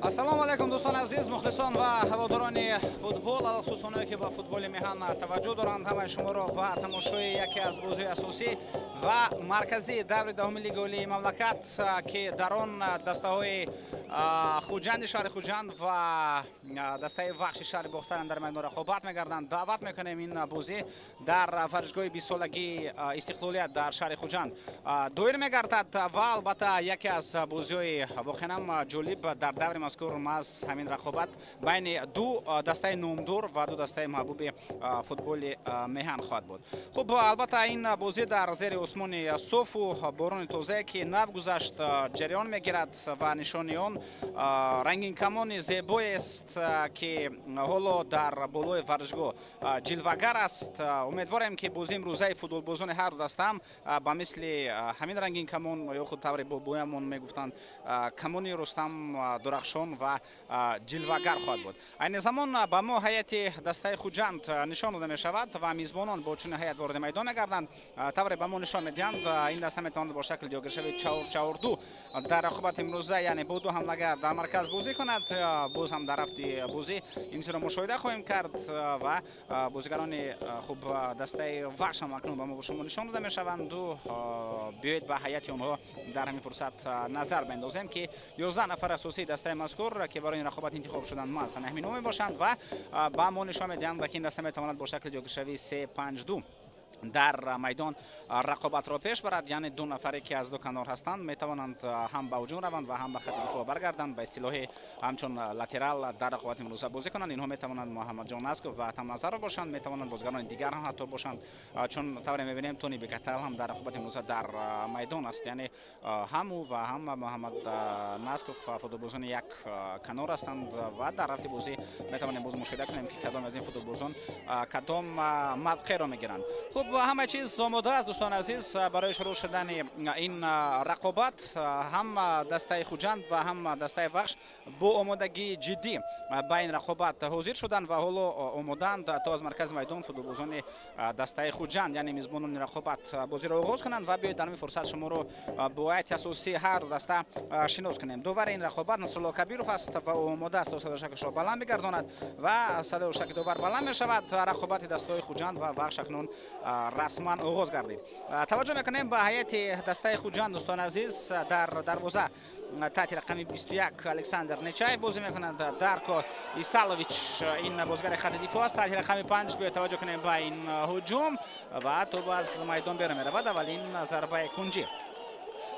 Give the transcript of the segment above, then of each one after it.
Ассалому алайкум, дӯстони азиз, мухлисон ва ҳаводорони футбол, алалхусус оное ки ба футболи меҳан таваҷҷӯҳ доранд. Ҳамаи шуморо ба тамошои яке аз бозиҳои асосӣ ва марказии даври даҳуми лигаи олии мамлакат, ки дар он дастаҳои Хуҷанди шаҳри Хуҷанд ва дастаи Вахши шаҳри Бохтаран дар майдон рақобат мегарданд, даъват мекунем. Ин бозӣ дар варзишгоҳи бистсолагии истиқлолият дар шаҳри Хуҷанд доир мегардад ва албатта яке аз бозиҳои воқеан ҷолиб дар даври мазкур маҳз ҳамин рақобат байни ду дастаи номдор ва ду дастаи маҳбуби футболи меҳан хоҳад буд. Хуб, албатта ин бозӣ дар зери осмони софу борони тозае, ки нав гузашт, ҷараён мегирад ва нишони он рангинкамони зебоест, ки ҳоло дар болои варзишгоҳ ҷилвагар аст. Умедворем, ки бозии имрӯзаи футболбозони ҳар ду даста ҳам ба мисли ҳамин рангинкамон ё худ тавре бобоямон мегуфтанд, камони Рустам, дурахшон ва ҷилвагар хоҳад буд. Айни замон ба мо ҳайати дастаи Хуҷанд нишон дода мешавад ва мизбонон бо чунин ҳайат вориди майдон мегарданд. Тавре ба мо нишон медиҳанд, ин даста метавонад бо шакли ҷойгиршави 4-4-2 дар рақобати имрӯза, яъне бо ду ҳамлагар дар марказ бозӣ кунад. Боз ҳам дар рафти бозӣ ин чизро мушоҳида хоҳем кард ва бозигарони хуб дастаи Вахш ҳам акнун ба мо шумо нишон дода мешаванду биёед ба ҳайати онҳо дар ҳамин фурсат назар бендозем, ки 11 нафар асосии дастаи мазкур, ки барои ин рақобат интихоб шуданд, маҳз ҳаминҳо мебошанд ва ба мо нишон медиҳанд, ки ин даста метавонад бо шакли ҷойгиршавии 3-5-2 дар майдон рақобатро пеш барад, яъне ду нафаре, ки аз ду канор ҳастанд, метавонанд ҳам ба ҳуҷум раванд ва ҳам ба хати дифоъ баргарданд, ба истилоҳи ҳамчун латерал дар рақобати имрӯза бозӣ кунанд. Инҳо метавонанд Муҳаммадҷон Назков ва Атам Назаров бошанд, метавонанд бозигарони дигар ҳам ҳатто бошанд, чун тавре мебинем, Тони Бекатал ҳам дар рақобати имрӯза дар майдон аст, яъне ҳам ӯ ва ҳам Муҳаммад Назков футболбозони як канор ҳастанд ва дар рафти бозӣ метавонем боз мушоҳида кунем, ки кадом аз ин футболбозон кадом мавқеъро мегиранд. Хуб, ҳама чиз омода аст, дӯстони азиз, барои шурӯъ шудани ин рақобат. Ҳам дастаи Хуҷанд ва ҳам дастаи Вахш бо омодагии ҷиддӣ ба ин рақобат ҳозир шуданд ва ҳоло омодаанд, то аз маркази майдон футболбозони дастаи Хуҷанд, яъне мизбонони рақобат, бозиро оғоз кунанд. Ва биёед дар ҳамин фурсат шуморо бо ҳайати асосии ҳар ду даста шинос кунем. Довари ин рақобат Насрулло Кабиров аст ва ӯ омода аст, то садои шакашро баланд бигардонад ва садои шаки довар баланд мешавад. Рақобати дастаҳои Хуҷанд ва Вахш акнун расман оғоз гардид. Таваҷҷӯҳ мекунем ба ҳайати дастаи Хуҷанд, дӯстони азиз. Дар дарвоза таҳти рақами 21 Александр Нечаев бозӣ мекунад. Дарко Исалович ин бозигари хати дифоъ аст таҳти рақами 5. Биёед таваҷҷӯҳ кунем ба ин ҳуҷум ва тӯб аз майдон берун меравад. Аввалин зарбаи кунҷӣ.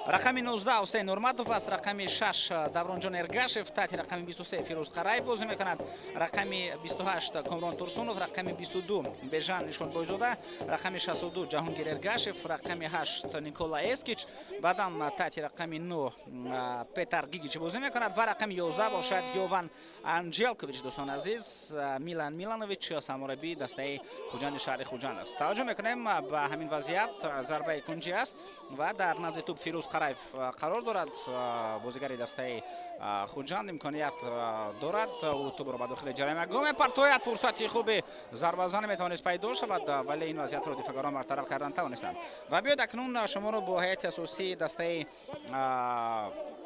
Рақами 19 Ҳусейн Нурматов аст, рақами 6 Давронҷон Эргашев, таҳти рақами 23 Фирӯз Қараев бозӣ мекунад, рақами 28 Комрон Турсунов, рақами 22 Бежан Нишонбойзода, рақами 62 Ҷаҳонгир Эргашев, рақами 8 Никола Эскич, баъдан таҳти рақами 9 Петар Гигич бозӣ мекунад ва рақами 11 бошад Йован Анҷелкович. Дӯстони азиз, Милан Миланович сармураббии дастаи Хуҷанди шаҳри Хуҷанд аст. Таваҷҷӯҳ мекунем ба ҳамин вазъият. Зарбаи кунҷӣ аст ва дар назди тӯб Фирӯз Қараев қарор дорад. Бозигари дастаи Хуҷанд имконият дорад, ӯ тӯбро ба дохили ҷаримагоҳ мепартояд. Фурсати хуби зарбазанӣ метавонист пайдо шавад, вале ин вазъиятро дифоъгарон бартараф кардан тавонистанд. Ва биёед акнун шуморо бо ҳайати асосии дастаи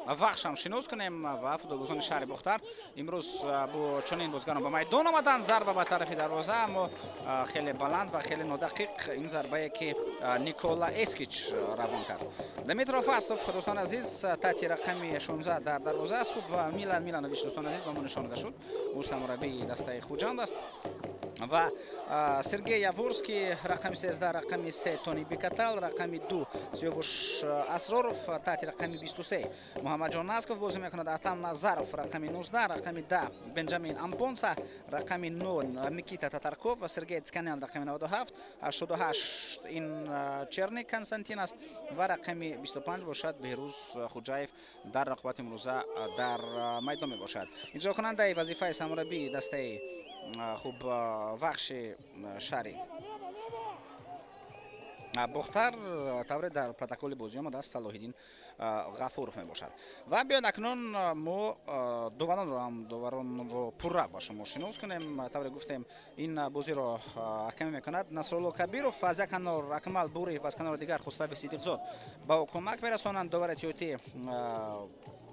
Вахш ҳам шинос кунем ва футболбозони шаҳри Бохтар имрӯз бо чунин бозигарон ба майдон омаданд. Зарба ба тарафи дарвоза, аммо хеле баланд ва хеле нодақиқ ин зарбае ки Никола Эскич равон кард. Дмитро Фастов, дӯстони азиз, таҳти рақами 16 дар дарвоза аст. Хуб, Милан Миланович, дӯстони азиз, ба мо нишон дода шуд, ӯ сармураббии дастаи Хуҷанд аст. Ва Сергей Яворский рақами 13, рақами 3 Тони Бекатал, рақами 2 Сиёвуш Асроров, таҳти рақами 23 Муҳаммадҷон Насков бозӣ мекунад, Атам Назаров рақами 19, рақами 10 Бенҷамин Ампонса, рақами 0 Микита Татарков ва Сергей Цканян рақами 97, 88 ин Черник Константин аст ва рақами 25 бошад Беҳрӯз Хуҷаев дар рақобати имрӯза дар майдон мебошад. Иҷрокунандаи вазифаи сармураббии дастаи хуб Вахши шаҳри Бохтар тавре дар протоколи бозӣ омадааст Салоҳиддин Ғафуров мебошад. Ва биёед акнун мо доваронро пурра ба шумо шинос кунем. Тавре гуфтем, ин бозиро ҳакамӣ мекунад Насрулло Кабиров, аз як канор Акмал Буриев, аз канори дигар Хусрави Сидиқзод ба ӯ кӯмак мерасонанд. Довари тиётӣ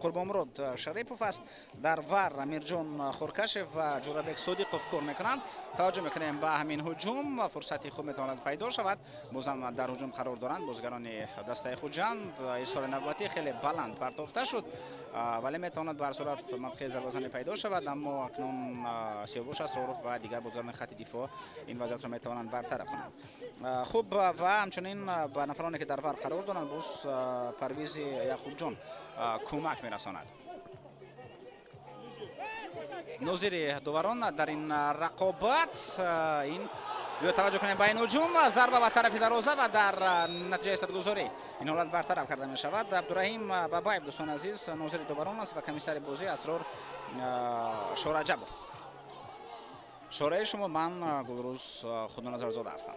Қурбонмурод Шарипов аст. Дар вар Амирҷон Хуркашев ва Ҷӯрабек Содиқов кор мекунанд. Таваҷҷӯҳ мекунем ба ҳамин ҳуҷум. Фурсати хуб метавонад пайдо шавад. Бозам дар ҳуҷум қарор доранд бозигарони дастаи Хуҷанд. Ирсоли навбатӣ хеле баланд партофта шуд, вале метавонад ба ҳар сурат мавқеи зарбазанӣ пайдо шавад, аммо акнун Сиёвуш Асроров ва дигар бозигарони хатти дифоъ ин вазъиятро метавонанд бартараф кунанд. Хуб, ва ҳамчунин ба нафароне ки дар вар қарор доранд боз Парвизи Яқубҷон кӯмак мерасонад. Нозири доварон дар ин рақобат ин биё таваҷҷӯҳ кунем ба ин ҳуҷум. Зарба ба тарафи дарвоза ва дар натиҷаи истадгузорӣ ин ҳолат бартараф карда мешавад. Абдураҳим Бабаев, дӯстони азиз, нозири доварон аст ва комиссари бозӣ Асрор Шораҷабов. Шораи шумо ман Гулрӯз Худоназарзода ҳастам.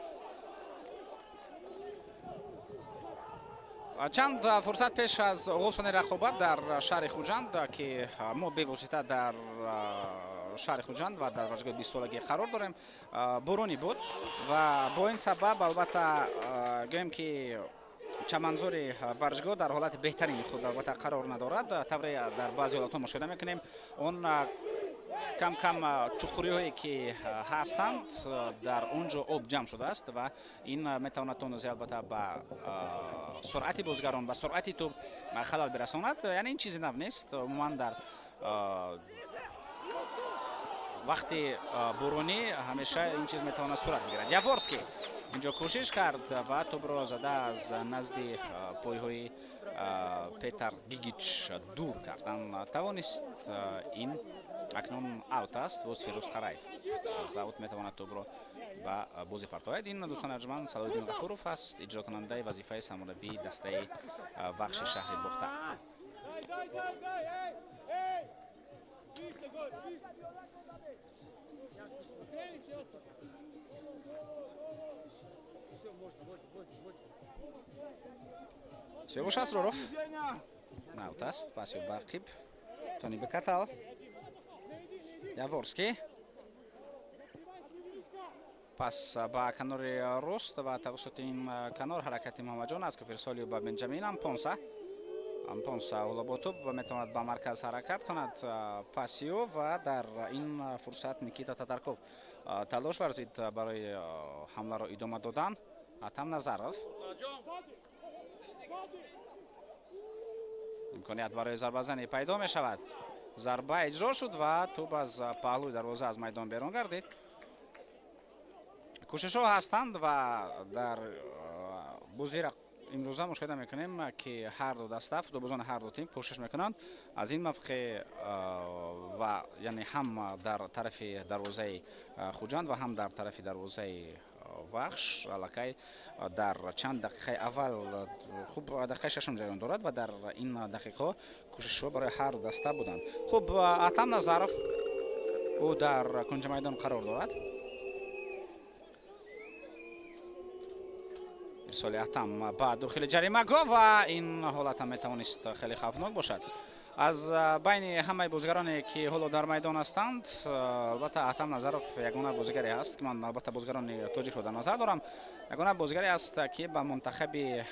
Чанд фурсат пеш аз оғоз шудани рақобат дар шаҳри Хуҷанд, ки мо бевосита дар шаҳри Хуҷанд ва дар варзишгоҳи 20-солагӣ қарор дорем, боронӣ буд ва бо ин сабаб албатта гӯем ки чаманзори варзишгоҳ дар ҳолати беҳтарини худ албатта қарор надорад. Тавре дар баъзе ҳолатҳо мушоҳида мекунем, он кам кам чуқуриҳое ки ҳастанд, дар он ҷо об ҷамъ шудааст ва ин метавонад то андозе албатта ба суръати бозигарон, ба суръати тӯб халал бирасонад. Яъне ин чизи нав нест. Умуман дар вақти боронӣ ҳамеша ин чиз метавонад сурат бигирад. Яворский инҷо кӯшиш кард ва тӯбро зада аз назди пойҳои Петар Гигич дур кардан тавонист. Ин акнун аут аст. Боз Фирӯз Қараев аз аут метавонад тӯбро ба бозӣ партояд. Ин, дӯстони арҷманд, Салоҳиддин Ғафуров аст, иҷрокунандаи вазифаи сармураббии дастаи Вахши шаҳри Бохтар. Сиёвуш Асроров аут аст. Паси ба ақиб Тони Бекатал, Яворский пас ба канори рост ва тавассути ин канор ҳаракати Муҳаммадҷон аст, ки фирсоли ба Бенҷамин Ампонса. Ампонса ҳоло бо тӯб метавонад ба марказ ҳаракат кунад. Пасиё ва дар ин фурсат Никита Татарков талош варзид барои ҳамларо идома додан. Атам Назаров имконият барои зарбазанӣ пайдо мешавад. Зарба иҷро шуд ва тӯб аз паҳлӯи дарвоза аз майдон берун гардид. Кӯшишҳо ҳастанд ва дар бозӣ Имрӯза мушоҳида мекунем, ки ҳар ду даста, футболбозони ҳар ду тим кӯшиш мекунанд аз ин мавқеъ ва яъне ҳам дар тарафи дарвозаи Хуҷанд ва ҳам дар тарафи дарвозаи Вахш. Аллакай дар чанд дақиқаи аввал, хуб, дақиқаи шашум ҷараён дорад ва дар ин дақиқаҳо кӯшишҳо барои ҳар ду даста буданд. Хуб, Атам Назаров, ӯ дар кунҷи майдон қарор дорад. Ирсоли Атам ба дохили ҷаримагоҳ ва ин ҳолат ҳам метавонист хеле хавфнок бошад. Аз байни ҳамаи бозигароне, ки ҳоло дар майдон ҳастанд, албатта, Атам Назаров ягона бозигаре ҳаст, ки ман албатта бозигарони тоҷикро дар назар дорам, ягона бозигаре аст, ки ба мунтахаби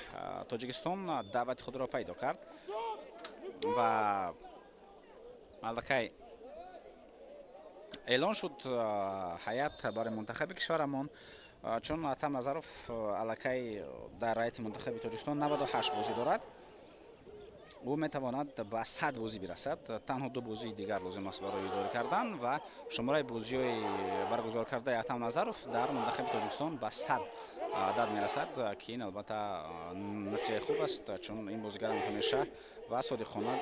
Тоҷикистон даъвати худро пайдо кард ва аллакай эълон шуд ҳайат барои мунтахаби кишварамон, чун Атам Назаров аллакай дар ҳайати мунтахаби Тоҷикистон 98 бозӣ дорад. Ӯ метавонад ба 100 бозӣ бирасад, танҳо ду бозии дигар лозим аст барои идора кардан ва шумораи бозиҳои баргузор кардаи Атам Назаров дар мунтахаби Тоҷикистон ба 100 адад мерасад, ки ин албатта натиҷаи хуб аст, чун ин бозигарам ҳамеша ва содиқона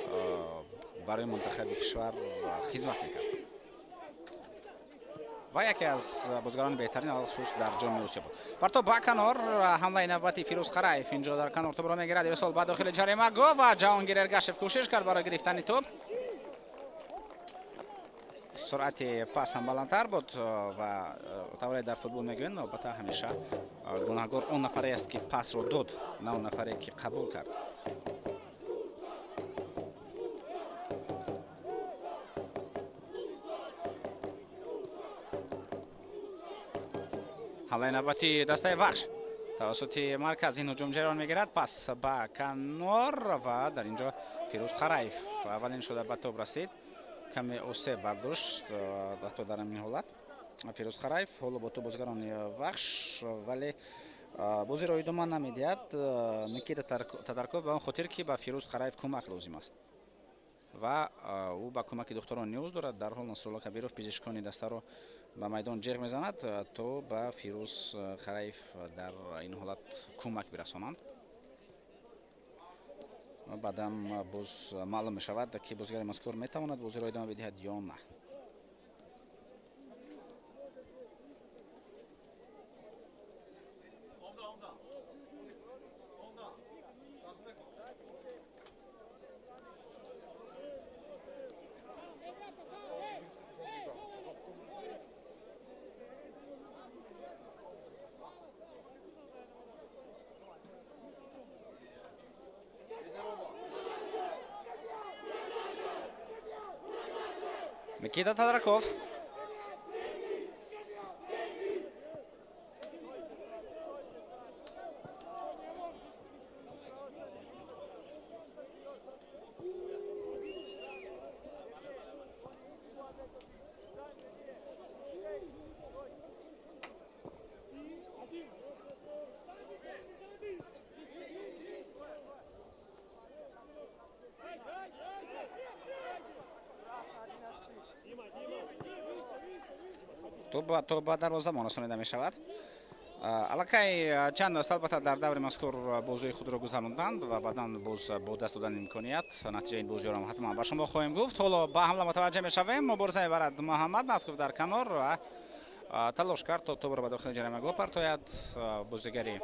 барои мунтахаби кишвар хизмат мекард ва яке аз бозигарони беҳтарин, алхусус дар Ҷоми Осиё буд. Партоб ба канор, ҳамлаи навбати Фирӯз Қараев. Инҷо дар канор тӯбро мегирад, ирсол ба дохили ҷаримагоҳ ва Ҷаҳонгир Эргашев кӯшиш кард барои гирифтани тӯб. Суръати пас ҳам баландтар буд ва тавре дар футбол мегӯянд, албатта, ҳамеша гунаҳгор он нафаре аст, ки пасро дод, на он нафаре, ки қабул кард. Ҳамлаи навбати дастаи Вахш тавассути марказ ин ҳуҷум ҷараён мегирад. Пас ба канор ва дар ин ҷо Фирӯз Қараев аввалин шуда ба тӯб расид, каме осеб бардошт ҳатто дар ҳамин ҳолат Фирӯз Қараев. Ҳоло бо тӯб бозигарони Вахш, вале бозиро идома намедиҳад Никита Татарков, ба он хотир ки ба Фирӯз Қараев кӯмак лозим аст ва ӯ ба кӯмаки духтурон ниёз дорад. Дар ҳол Насрулло Кабиров пизишкони дастаро ба майдон ҷеғ мезанад, то ба Фирӯз Қараев дар ин ҳолат кӯмак бирасонанд. Баъдан боз маълум мешавад, ки бозигари мазкур метавонад бозиро идома бидиҳад ё на. Никита Тадраков. Тӯб ба дарвозабон расонида мешавад. Аллакай чанд даста албатта дар даври мазкур бозии худро гузаронданд ва баъдан боз бо даст додани имконият натиҷаи ин бозиҳоро ҳатман ба шумо хоҳем гуфт. Ҳоло ба ҳамла мутаваҷҷеҳ мешавем. Мубориза мебарад Муҳаммад Насков дар канор ва талош кард, то тӯбро ба дохили ҷаримагоҳ партояд бозигари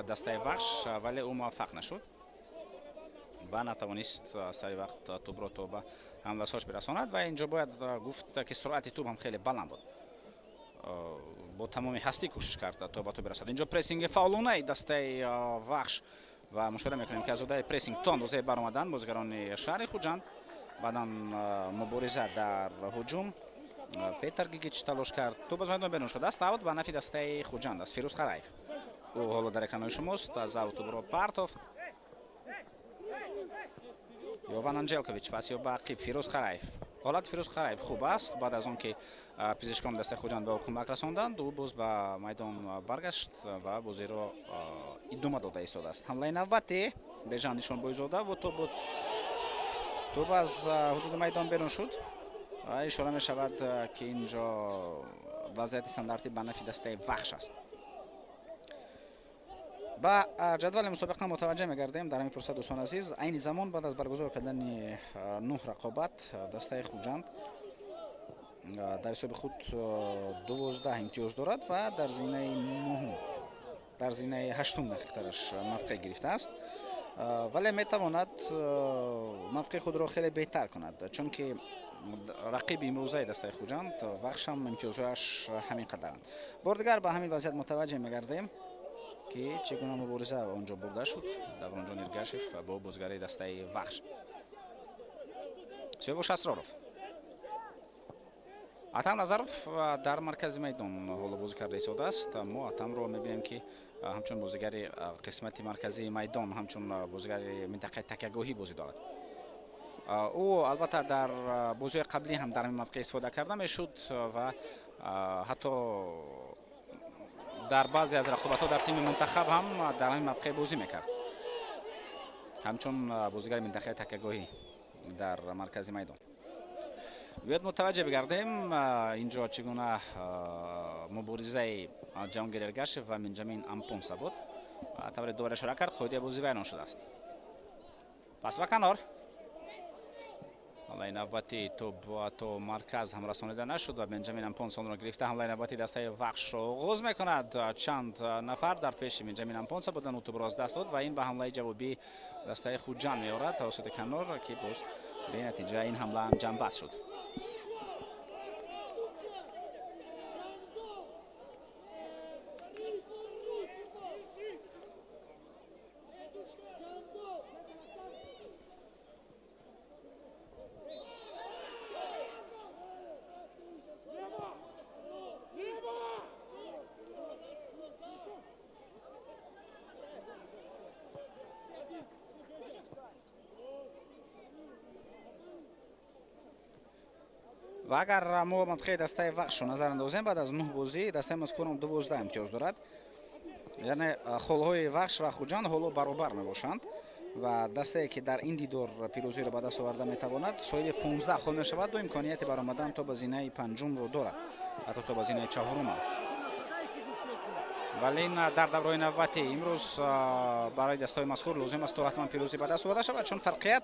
дастаи Вахш, вале ӯ муваффақ нашуд ва натавонист сари вақт тӯбро то ба ҳамласош бирасонад. Ва инҷо бояд гуфт, ки суръати тӯб ҳам хеле баланд буд, бо тамоми ҳастӣ кӯшиш кард, то ба тӯб бирасад. Инҷо прессинги фаъолонаи дастаи Вахш ва мушоҳида мекунем, ки аз уҳдаи прессинг то андозае баромаданд бозигарони шаҳри Хуҷанд. Баъдан мубориза дар ҳуҷум, Петр Гигич талош кард, тӯб аз майдон берун шудааст. Аут ба нафи дастаи Хуҷанд аст. Фирӯз Қараев, ӯ ҳоло дар экранҳои шумост, аз аут тӯбро партофт. Йован Анҷелкович, пас ё ба ақиб, Фирӯз Қараев. Ҳолати Фирӯз Қараев хуб аст. Баъд аз он ки пизишкони дастаи Хуҷанд ба ӯ кӯмак расонданд, ӯ боз ба майдон баргашт ва бозиро идома дода истодааст. Ҳамлаи навбатӣ Бежан Нишонбойзода бо тӯб буд. Тӯб аз ҳудуди майдон берун шуд ва ишора мешавад, ки инҷо вазъияти стандартӣ ба нафи дастаи Вахш аст. Ба ҷадвали мусобиқа мутаваҷҷеҳ мегардем. Дар ҳамин фурсат, дӯстони азиз, айни замон баъд аз баргузор кардани 9 рақобат дастаи Хуҷанд дар ҳисоби худ 12 имтиёз дорад ва дар зинаи нуҳум, дар зинаи ҳаштум дақиқтараш мавқеъ гирифтааст, вале метавонад мавқеи худро хеле беҳтар кунад, чунки рақиби имрӯзаи дастаи Хуҷанд Вахш ҳам имтиёзҳояш ҳамин қадаранд. Бори дигар ба ҳамин вазъият мутаваҷҷеҳ мегардем, ки чӣ гуна мубориза онҷо бурда шуд. Давронҷон Иргашев бо бозигари дастаи Вахш. Сиёвуш Асроров. Атам Назаров дар маркази майдон ҳоло бозӣ карда истодааст. Мо Атамро мебинем, ки ҳамчун бозигари қисмати марказии майдон, ҳамчун бозигари минтақаи такягоҳӣ бозӣ дорад. Ӯ албатта дар бозиҳои қаблӣ ҳам дар ҳамин мавқеъ истифода карда мешуд ва ҳатто дар баъзе аз рақобатҳо дар тими мунтахаб ҳам дар ҳамин мавқеъ бозӣ мекард, ҳамчун бозигари минтақаи такягоҳӣ дар маркази майдон. Биёед мутаваҷҷеҳ бигардем инҷо чӣ гуна муборизаи Ҷаҳонгир Эргашев ва Бенҷамин Ампонса буд. Тавре довар ишора кард, қоидаи бозӣ вайрон шудааст. Пас ба канор. Ҳамлаи навбатӣ тӯб то марказ ҳам расонида нашуд ва Бенҷамин Ампонса онро гирифта ҳамлаи навбатии дастаи Вахшро оғоз мекунад. Чанд нафар дар пеши Бенҷамин Ампонса буданд, ӯ тӯбро аз даст дод ва ин ба ҳамлаи ҷавобии дастаи Хуҷанд меорад тавассути канор, ки боз бенатиҷа ин ҳамла ҳам ҷамъбаст шуд. Ва агар мо мавқеи дастаи Вахшро назар андозем, баъд аз 9 бозӣ дастаи мазкурам 12 имтиёз дорад. Яъне холҳои Вахш ва Хуҷанд ҳоло баробар мебошанд ва дастае, ки дар ин дидор пирӯзиро ба даст оварда метавонад, соҳиби 15 хол мешавад ва имконияти баромадан то ба зинаи панҷумро дорад, ҳатто то ба зинаи чаҳорум. Вале ин дар давраи навбатӣ имрӯз барои дастаҳои мазкур лозим аст то ҳатман пирӯзӣ ба даст оварда шавад, чун фарқият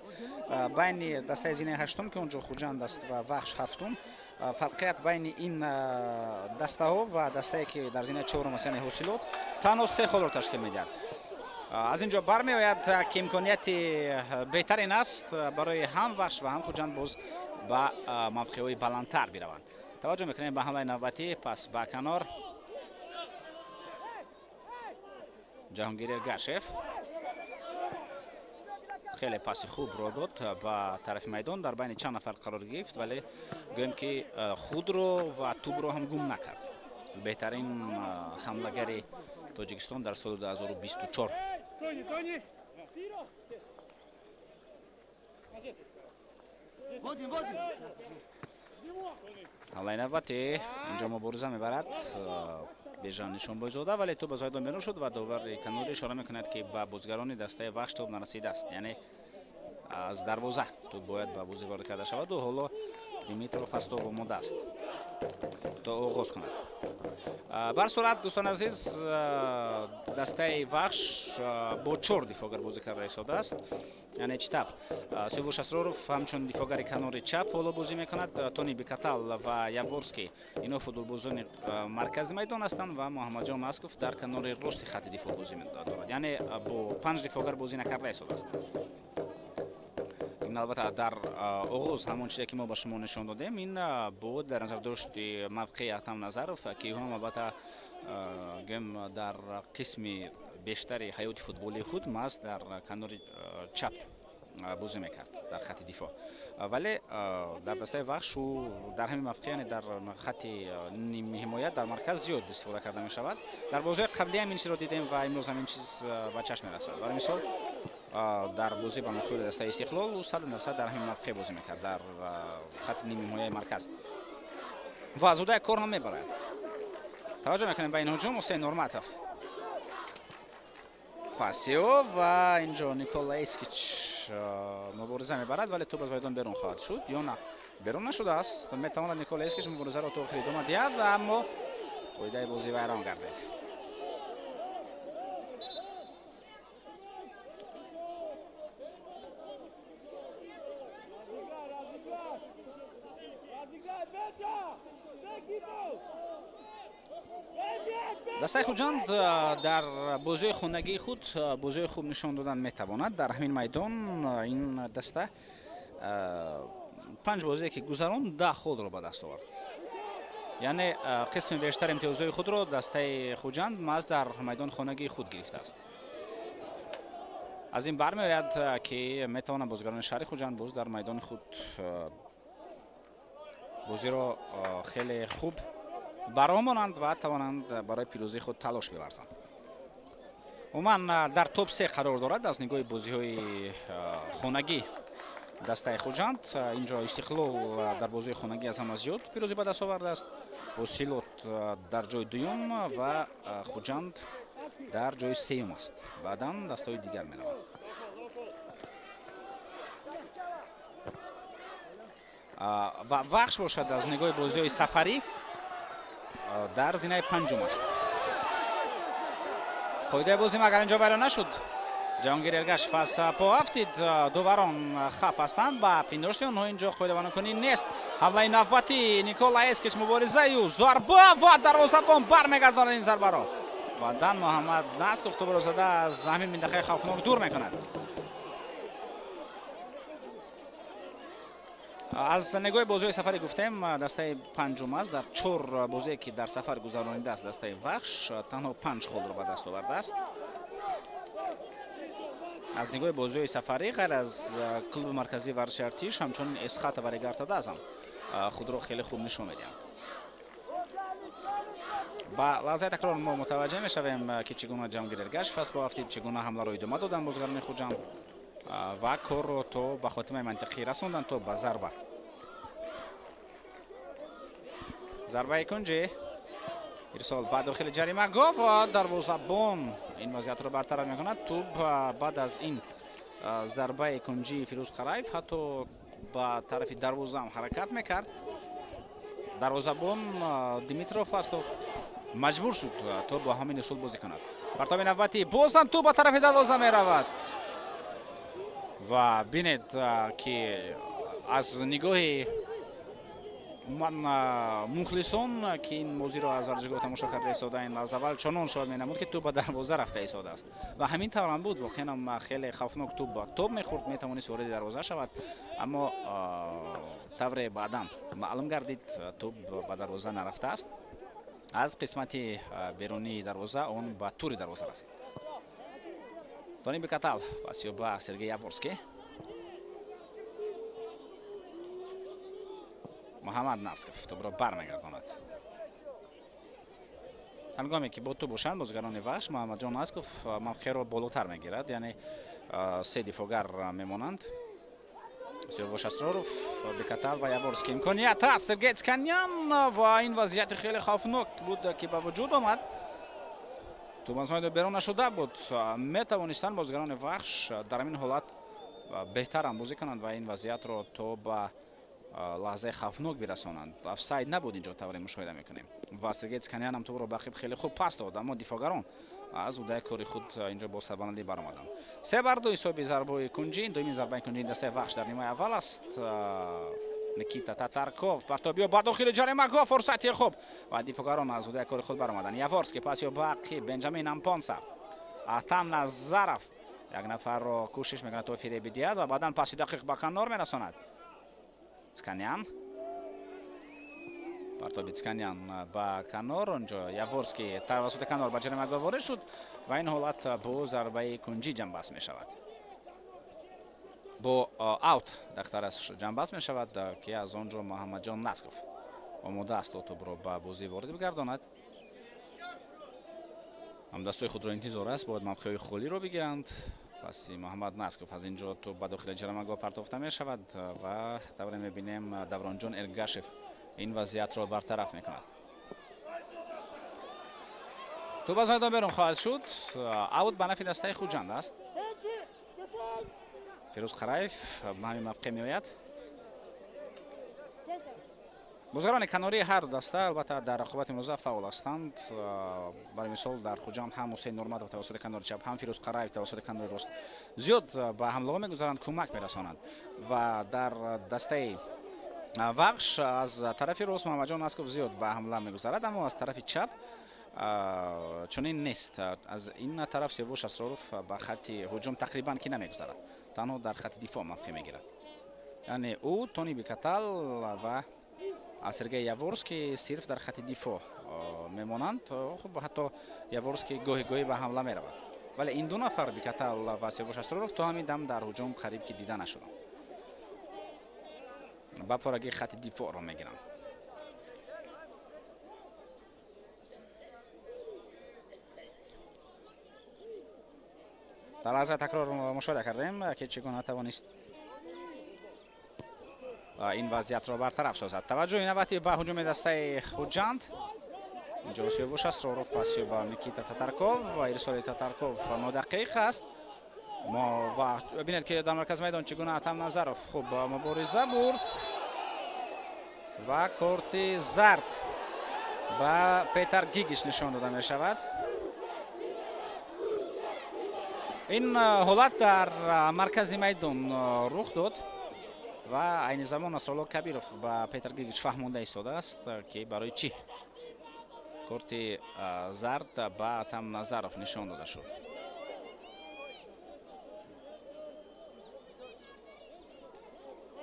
байни дастаи зинаи ҳаштум, ки онҷо Хуҷанд аст, ва Вахш ҳафтум, фарқият байни ин дастаҳо ва дастае, ки дар зинаи чорум аст, яъне Ҳосилот, танҳо 3 холро ташкил медиҳад. Аз ин ҷо бармеояд, ки имконияти беҳтарин аст барои ҳам Вахш ва ҳам Хуҷанд боз ба мавқеъҳои баландтар бираванд. Таваҷҷӯҳ мекунем ба ҳамлаи навбатӣ. Пас ба канор. Ҷаҳонгир Эргашев хеле паси хубро дод ба тарафи майдон, дар байни чанд нафар қарор гирифт, вале гӯем, ки худро ва тӯбро ҳам гум накард. Беҳтарин ҳамлагари Тоҷикистон дар соли 2024. Ҳамлаи навбатӣ инҷо мубориза мебарад Бежан Нишонбойзода, вале тӯб аз майдон берун шуд ва довари канорӣ ишора мекунад, ки ба бозигарони дастаи Вахш тӯб нарасидааст, яъне аз дарвоза тӯб бояд ба бозӣ ворид карда шавад. Ва ҳоло Димитров аз тӯб омода аст то оғоз кунад. Бар сурат, дӯстони азиз, дастаи Вахш бо 4 дифоъгар бозӣ карда истодааст. Яъне чӣ тавр? Сиёвуш Асроров ҳамчун дифоъгари канори чап ҳоло бозӣ мекунад. Тони Бикатал ва Яворский ино футболбозони маркази майдон ҳастанд ва Муҳаммадҷон Асков дар канори рости хати дифоъ бозӣ дорад. Яъне бо 5 дифоъгар бозӣ накарда истодааст. Ин албатта дар оғоз ҳамон чизе, ки мо ба шумо нишон додем, ин буд дар назар дошти мавқеи Атам Назаров, ки ӯ ҳам албатта гӯем дар қисми бештари ҳаёти футболии худ маҳз дар канори чап бозӣ мекард дар хати дифоъ, вале дар дастаи Вахш ӯ дар ҳамин мавқеъ, яъне дар хати нимҳимоят дар марказ зиёд истифода карда мешавад. Дар бозиҳои қаблӣ ҳам ин чизро дидем ва имрӯз ҳам ин чиз ба чашм мерасад. Барои мисол, дар бозӣ ба муқобили дастаи Истиқлол ӯ 100% дар ҳамин мавқеъ бозӣ мекард дар хати нимҳимояи марказ ва аз ӯда як кор ҳам мебарад. Таваҷҷӯҳ мекунем ба ин ҳуҷум. Ҳусейн Нурматов, пасио ва инҷо Никола Эскич мубориза мебарад, вале тӯб аз майдон берун хоҳад шуд ё на? Берун нашудааст. Метавонад Никола Эскич муборизаро то охир идома диҳад, аммо қоидаи бозӣ вайрон гардид. Дастаи Хуҷанд дар бозиҳои хонагии худ бозиҳои хуб нишон додан метавонад. Дар ҳамин майдон ин даста 5 бозие ки гузаронд, 10 холро ба даст овард. Яъне қисми бештар имтиёзҳои худро дастаи Хуҷанд маҳз дар майдони хонагии худ гирифтааст. Аз ин бармеояд, ки метавонанд бозигарони шаҳри Хуҷанд боз дар майдони худ бозиро хеле хуб баромонанд ва тавонанд барои пирӯзии худ талош биварзанд. Умуман дар топ 3 қарор дорад аз нигоҳи бозиҳои хонагӣ дастаи Хуҷанд. Инҷо Истиқлол дар бозиҳои хонагӣ аз ҳама зиёд пирӯзӣ ба даст овардааст, Ҳосилот дар ҷои дуюм ва Хуҷанд дар ҷои сеюм аст. Баъдан дастаҳои дигар мераванд. Ва Вахш бошад аз нигоҳи бозиҳои сафарӣ дар зинаи панҷум аст. Қоидаи бозӣ магар инҷо вайрон нашуд. Ҷаҳонгир Эргашев аз по афтид. Доварон хаф ҳастанд, ба пиндошти онҳо инҷо қоидавайронкунӣ нест. Ҳамлаи навбатӣ Никола Эскич, муборизаю зарба ва дарвозабон бармегардонад ин зарбаро. Баъдан Муҳаммад Насков тӯбро зада аз ҳамин минтақаи хавфнок дур мекунад. Аз нигоҳи бозиҳои сафарӣ гуфтем, дастаи панҷум аст. Дар 4 бозие ки дар сафар гузаронидааст дастаи Вахш танҳо 5 холро ба даст овардааст. Аз нигоҳи бозиҳои сафарӣ ғайр аз клуби марказии варзиши Артиш ҳамчунин Эсхата ва Регартадаз ҳам худро хеле хуб нишон медиҳанд. Ба лаҳзаи такрор мо мутаваҷҷеҳ мешавем, ки чӣ гуна Ҷаҳонгир Эргашев аз по афтид, чӣ гуна ҳамларо идома доданд бозигарони Хуҷанд ва корро то ба хотимаи мантиқӣ расонданд, то ба зарба. Зарбаи кунҷӣ, ирсол ба дохили ҷаримагоҳ ва дарвозабон ин вазъиятро бартараф мекунад. Тӯб баъд аз ин зарбаи кунҷии Фирӯз Қараев ҳатто ба тарафи дарвоза ҳам ҳаракат мекард. Дарвозабон Димитров Фастов маҷбур шуд то бо ҳамин усул бозӣ кунад. Партоби навбатӣ, бозам тӯб ба тарафи дарвоза меравад ва бинед, ки аз нигоҳи мухлисон, ки ин бозиро аз варзишгоҳ тамошо карда истодаанд, аз аввал чунон шояд менамуд, ки тӯб ба дарвоза рафта истодааст ва ҳамин таврам буд. Воқеан ҳам хеле хавфнок тӯб ба тоб мехӯрд, метавонист вориди дарвоза шавад, аммо тавре баъдан маълум гардид, тӯб ба дарвоза нарафтааст. Аз қисмати берунии дарвоза он ба тури дарвоза расид. Тони Бекатал пасё ба Сергей Яворский. Муҳаммад Насков тӯбро бармегардонад. Ҳангоме ки бо тӯб бошанд бозигарони Вахш, Муҳаммадҷон Насков мавқеъро болотар мегирад, яъне 3 дифоъгар мемонанд. Сиёвуш Асроров, Бекатал ва Яворский. Имконият аст Сергей Цканян ва ин вазъияти хеле хавфнок буд, ки ба вуҷуд омад. Тӯб аз майдон берун нашуда буд. Метавонистанд бозигарони Вахш дар ҳамин ҳолат беҳтар ҳам бозӣ кунанд ва ин вазъиятро то ба лаҳзаи хавфнок бирасонанд. Офсайд набуд инҷо, тавре мушоҳида мекунем. Ва Сергей Цканян ҳам тӯбро ба қиб хеле хуб пас дод, аммо дифоъгарон аз удаи кори худ инҷо бо сарбаландӣ баромаданд. 3-2 ҳисоби зарбаи кунҷӣ. Дуюмин зарбаи кунҷии дастаи Вахш дар нимаи аввал аст. Никита Татарков партобиё ба дохили ҷаримагоҳ, фурсати хуб ва дифоъгарон аз удаи кори худ баромаданд. Яворский пасё ба қиб, Бенҷамин Ампонса, Атам Назаров як нафарро кӯшиш мекунад то фиреб бидиҳад ва баъдан паси дақиқ ба канор мерасонад. Цканян, партоби Цканян ба канор, онҷо Яворский тавассути канор ба ҷаримагоҳ ворид шуд ва ин ҳолат бо зарбаи кунҷӣ ҷамъбаст мешавад. Бо аут дақтараш ҷамъбаст мешавад, ки аз он ҷо Муҳаммадҷон Насков омода аст то тӯбро ба бозӣ ворид бигардонад. Ҳамдастҳои худро интизор аст, бояд мавқеъҳои холиро бигиранд. Паси Муҳаммад Насков аз ин ҷо тӯб ба дохили ҷаримагоҳ партофта мешавад ва тавре мебинем Давронҷон Эргашев ин вазъиятро бартараф мекунад. Тӯб аз майдон берун хоҳад шуд. Аут ба нафи дастаи Хуҷанд аст. Фирӯз Қараев ба ҳамин мавқеъ меояд. Бозигарони канории ҳар даста албатта дар рақобати имрӯза фаъол ҳастанд. Барои мисол дар Хуҷанд ҳам Ҳусейн Нурматов тавассути канори чап, ҳам Фирӯз Қараев тавассути канори рост зиёд ба ҳамлаҳо мегузаранд, кӯмак мерасонанд. Ва дар дастаи Вахш аз тарафи рост Муҳаммадҷон Насков зиёд ба ҳамла мегузарад, аммо аз тарафи чап Чунин нест. Аз ин тараф Сиёвуш Асроров ба хатти ҳуҷум тақрибан ки намегузарад, танҳо дар хатти дифоъ мавқеъ мегирад. Яъне ӯ, Тони Бикатал ва Сергей Яворский сирф дар хатти дифоъ мемонанд. Хуб, ҳатто Яворский гоҳи гоҳӣ ба ҳамла меравад, вале ин ду нафар, Бикатал ва Сиёвуш Асроров, то ҳамин дам дар ҳуҷум қариб ки дида нашуданд, ба пораги хатти дифоъро мегиранд. Дар лаҳзаи такрор мушоҳида кардем, ки чӣ гуна тавонист ин вазъиятро бартараф созад. Таваҷҷӯҳи навбатӣ ба ҳуҷуми дастаи Хуҷанд. Инҷо Сиёвуш Асроров, паси ба Никита Татарков ва ирсоли Татарков нодақиқ аст. Мо ва бинед, ки дар маркази майдон чӣ гуна Атам Назаров хуб мубориза бурд ва корти зард ба Петар Гигиш нишон дода мешавад. Ин ҳолат дар маркази майдон рух дод ва айни замон Насрулло Кабиров ба Петр Гигич фаҳмонда истодааст, ки барои чӣ корти зард ба Атам Назаров нишон дода шуд.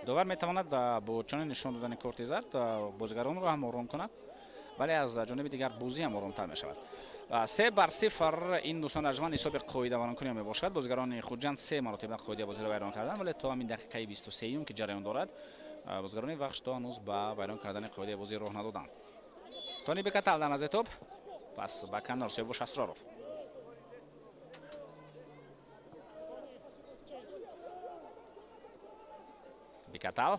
Довар метавонад бо чунин нишон додани корти зард бозигаронро ҳам ором кунад, вале аз ҷониби дигар бозӣ ҳам оромтар мешавад. 3-0 ин, дӯстон арҷманд, ҳисоби қоидавайронкунӣ мебошад. Бозигарони Хуҷанд се маротиба қоидаи бозиро вайрон карданд, вале то ҳамин дақиқаи 23-юм, ки ҷараён дорад, бозигарони Вахш то ҳанӯз ба вайрон кардани қоидаи бозӣ роҳ надоданд. Тони Бекатал дар назди топ, пас ба канор Сиёвуш Асроров. Бекатал,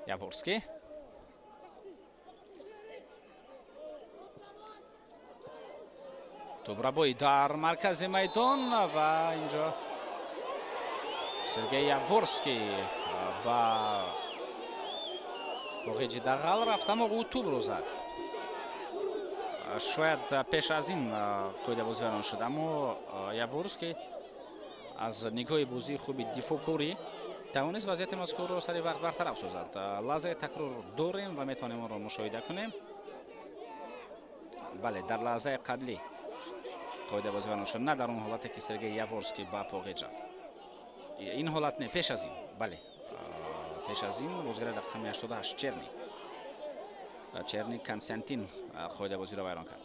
Яворский, тӯбрабоӣ дар маркази майдон ва инҷо Сергей Яворский ба боғиҷи дағал рафт, аммо ӯ тӯбро зад. Шояд пеш аз ин қоидабозӣ вайрон шуд, аммо Яворский аз нигоҳи бозии хуби дифоъкорӣ тавонист вазъияти мазкурро сари вақт бартараф созад. Лаҳзаи такрор дорем ва метавонем онро мушоҳида кунем. Бале, дар лаҳзаи қаблӣ қоидабозӣ вайрон шуд, на дар он ҳолате, ки Сергей Яворский ба поғеҷ рафт. Ин ҳолат не, пеш аз ин, бале, пеш аз ин бозигари рақами 88 Черни Константин қоидабозиро вайрон кард.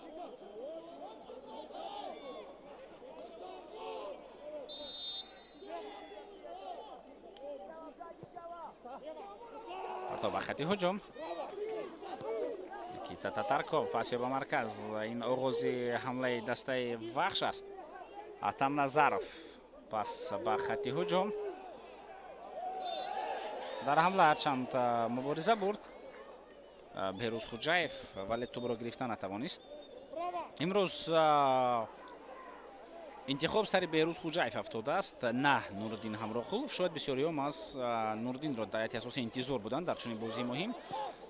То ба хати ҳуҷум Никита Татарков, паси ба марказ. Ин оғози ҳамлаи дастаи Вахш аст. Атам Назаров пас ба хати ҳуҷум. Дар ҳамла ҳарчанд мубориза бурд Беҳрӯз Хуҷаев, вале тӯбро гирифта натавонист. Имрӯз интихоб сари Беҳрӯз Хуҷаев афтодааст, на Нуриддин Ҳамроқулов. Шояд бисёриём аз Нуриддинро дар ҳайати асосӣ интизор буданд дар чунин бозии муҳим,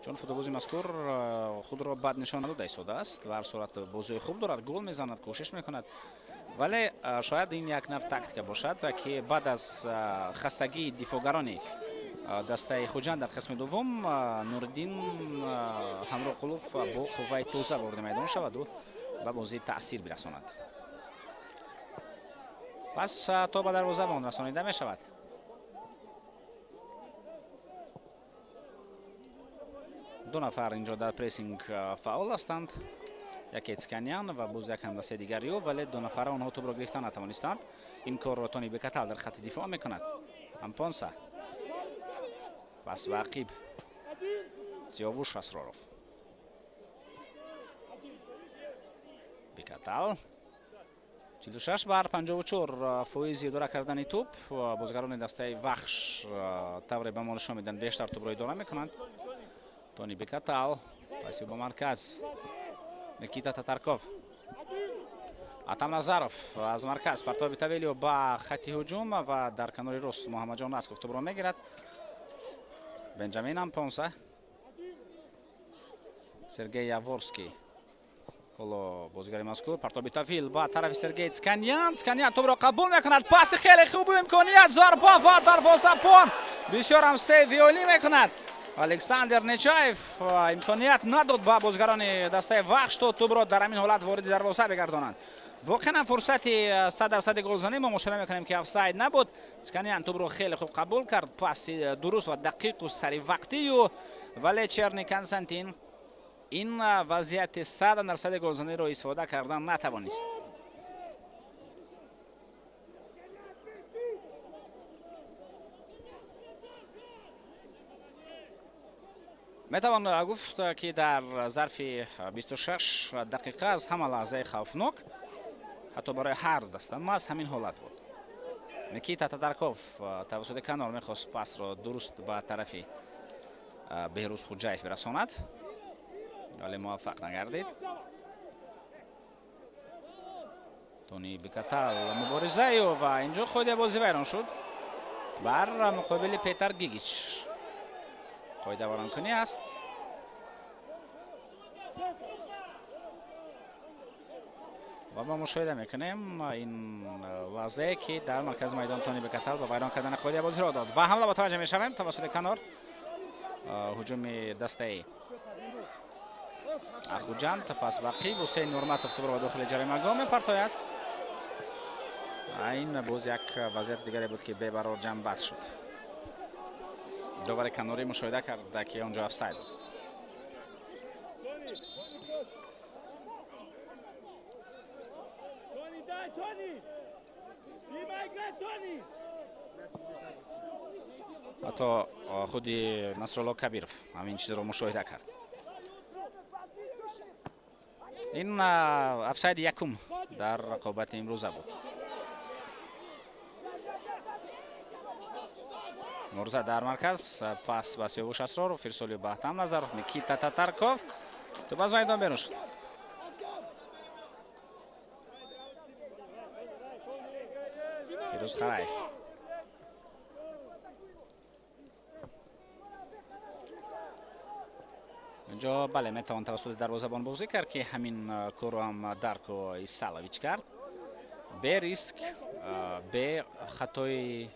чун футболбози мазкур худро бад нишон надода истодааст ва ҳар сурат бозии хуб дорад, гол мезанад, кӯшиш мекунад. Вале шояд ин як нав тактика бошад, ки баъд аз хастагии дифоъгарони дастаи Хуҷанд дар қисми дуввум Нуриддин Ҳамроқулов бо қувваи тоза вориди майдон шаваду ба бозӣ таъсир бирасонад. Пас то ба дарвозабон расонида мешавад. Ду нафар инҷо дар прессинг фаъол ҳастанд, яке Цканян ва боз як ҳамдастаи дигари ӯ, вале ду нафара онҳо тӯбро гирифта натавонистанд. Ин корро Тони Бекатал дар хатти дифоъ мекунад. Ампонса пас ба ақиб Сиёвуш Асроров. Бекатал. 46-54% идора кардани тӯб. Бозигарони дастаи Вахш тавре ба мо нишон медиҳанд, бештар тӯбро идора мекунанд. Тони Бекатал паси ба марказ Никита Татарков. Атам Назаров аз марказ партоби Тавелио ба хатти ҳуҷум ва дар канори рост Муҳаммадҷон Расков тӯбро мегирад. Бенҷамин Ампонса, Сергей Яворский. Ҳоло бозигари мазкур партоби Тавил ба тарафи Сергей Цканян. Цканян тӯбро қабул мекунад, паси хеле хубу имконият, зарба ва дарвозабон бисёр ҳам сейви олӣ мекунад. Александр Нечаев имконият надод ба бозигарони дастаи Вахш то тӯбро дар ҳамин ҳолат вориди дарвоза бигардонанд. Воқеан ҳам фурсати 100% голзанӣ мо мушоҳида мекунем, ки офсайд набуд. Сканян тӯбро хеле хуб қабул кард, паси дуруст ва дақиқу саривақтию, вале Черни Константин ин вазъияти 100% голзаниро истифода кардан натавонист. Метавон гуфт, ки дар зарфи 26 дақиқа аз ҳама лаҳзаи хавфнок ҳатто барои ҳар даста маҳз ҳамин ҳолат буд. Никита Татарков тавассути канор мехост пасро дуруст ба тарафи Беҳрӯз Хуҷаев бирасонад, вале муваффақ нагардид. Тони Бикатал муборизаю ва инҷо қоидаи бозӣ вайрон шуд бар муқобили Петар Гигич. Қоида вайронкунӣ аст. Ва мо мушоҳида мекунем ин лаҳзае, ки дар маркази майдон Тони Бекатал ба вайрон кардани қоидаи бозиро дод. Ба ҳамла мутаваҷҷеҳ мешавем тавассути канор. Ҳуҷуми дастаи Хуҷанд, пас ба қиб Ҳусейн Нурматов тӯбро ба дохили ҷаримагоҳ мепартояд. Ин боз як вазъияти дигаре буд, ки бебарор ҷамъбаст шуд. Довари канорӣ мушоҳида карда, ки онҷо офсайд буд. Ҳатто худи Насрулло Кабиров ҳамин чизро мушоҳида кард. Ин офсайди якум дар рақобати имрӯза буд. Мурза дар марказ, пас ба Сиёвуш Асроров, Фирсоли ба Аҳтам Назаров, Никита Татарков тӯб аз майдон берун шуд. Фирӯз Хараев. Инҷо бале метавон тавассути дарвозабон бозӣ кард, ки ҳамин корро ҳам Дарко Исалович кард. Бе риск, бе хатои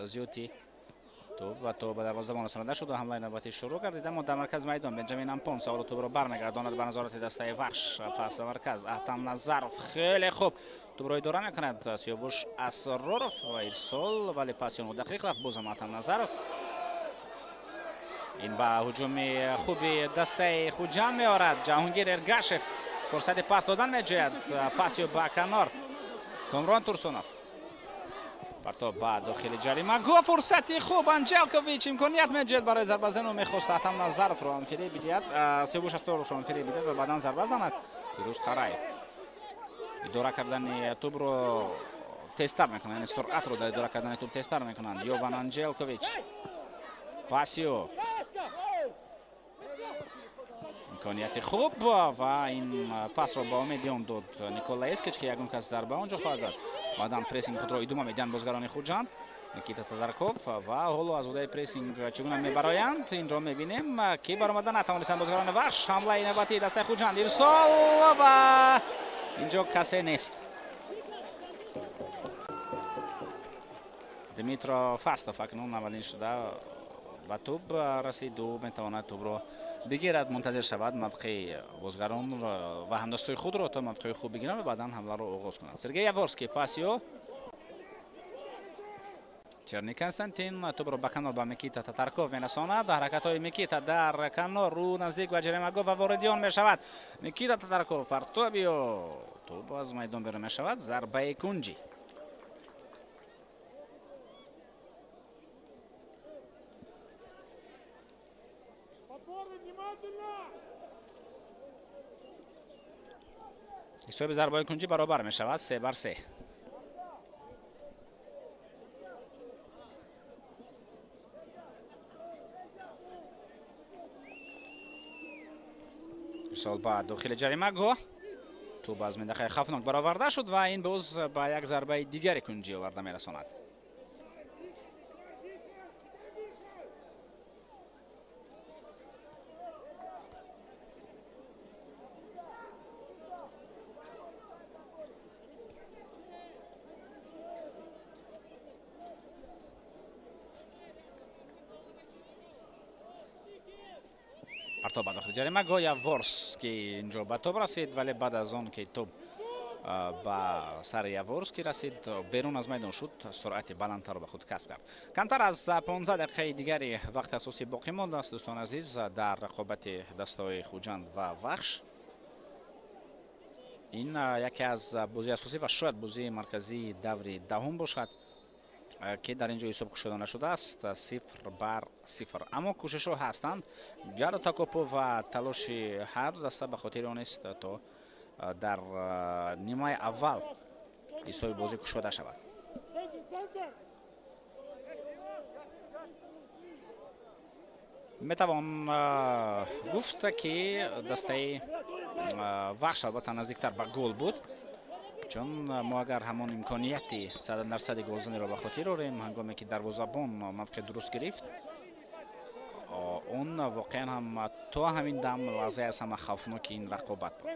зиёди тӯб ва то ба дарвозабон расонида шуд ва ҳамлаи навбатӣ шурӯъ гардид. Аммо дар маркази майдон Бенҷамин Ампон саволу тӯбро бармегардонад ба назорати дастаи Вахш. Пас ба марказ Аҳтам Назаров хеле хуб тӯбро идора мекунад. Сиёвуш Асроров ва ирсол, вале паси он дақиқ рафт. Бозам Аҳтам Назаров. Ин ба ҳуҷуми хуби дастаи Хуҷанд меорад. Ҷаҳонгир Эргашев фурсати пас додан меҷӯяд. Пасиё ба канор. Комрон Турсунов. Партоб ба дохили ҷаримагоҳ, фурсати хуб Анҷелкович имконият меҷӯяд барои зарбазану мехост Аҳтам Назаровро анфиреб бидиҳад, Сиёвуш Асроровро анфиреб бидиҳад ва баъдан зарба занад. Фирӯз Қараев идора кардани тӯбро тезтар мекунад, яъне суръатро дар идора кардани тӯб тезтар мекунанд. Йован Анҷелкович, пасио, имконияти хуб ва ин пасро ба умеди он дод Никола Эскич, ки ягон кас зарба онҷо хоҳад зад. Баъдан прессинг худро идома медиҳанд бозгарони Хуҷанд. Никита Татарков ва ҳоло аз ҳудаи прессинг чӣ гуна мебароянд, инҷо мебинем, ки баромада натавонистанд бозгарони Вахш. Ҳамлаи навбатии дастаи Хуҷанд, ирсол ва инҷо касе нест. Дмитро Фастов акнун аввалин шуда ба тӯб расид, ӯ метавонад тӯбро бигирад, мунтазир шавад мавқеи бозгарон ва ҳамдостои худро то мавқеи хуб бигиранд ва баъдан ҳамларо оғоз кунанд. Сергей Яворский, пасио, Черни Константин тӯбро ба канор ба Микита Татарков мерасонад. Ҳаракатҳои Микита дар канор рӯ наздик ба ҷаримагоҳ ва вориди он мешавад. Микита Татарков, партобио, тӯб аз майдон берун мешавад. Зарбаи кунҷӣ. Ҳисоби зарбаи кунҷӣ баробар мешавад 3-3. Ирсол ба дохили ҷаримагоҳ, тӯб аз минтақаи хавфнок бароварда шуд ва ин боз ба як зарбаи дигари кунҷӣ оварда мерасонад. Партоб ба дохили ҷаримагоҳ, Яворский инҷо ба тоб расид, вале баъд аз он ки тоб ба сари Яворский расид, берун аз майдон шуд, суръати баландтарро ба худ касб кард. Камтар аз 15 дақиқаи дигари вақти асосӣ боқӣ мондааст, дӯстони азиз, дар рақобати дастаҳои Хуҷанд ва Вахш. Ин яке аз бозии асосӣ ва шояд бозии марказии даври даҳум бошад, ки дар ин ҷо ҳисоб кушода нашудааст, 0-0. Аммо кӯшишҳо ҳастанд. Гару такопу ва талоши ҳар ду даста ба хотири он аст, то дар нимаи аввал ҳисоби бозӣ кушода шавад. Метавон гуфт, ки дастаи Вахш албатта наздиктар ба гол буд, чун мо агар ҳамон имконияти 100% голзаниро ба хотир орем, ҳангоме ки дарвозабон мавқеъ дуруст гирифт, он воқеан ҳам то ҳамин дам лаҳзае аз ҳама хавфноки ин рақобат буд.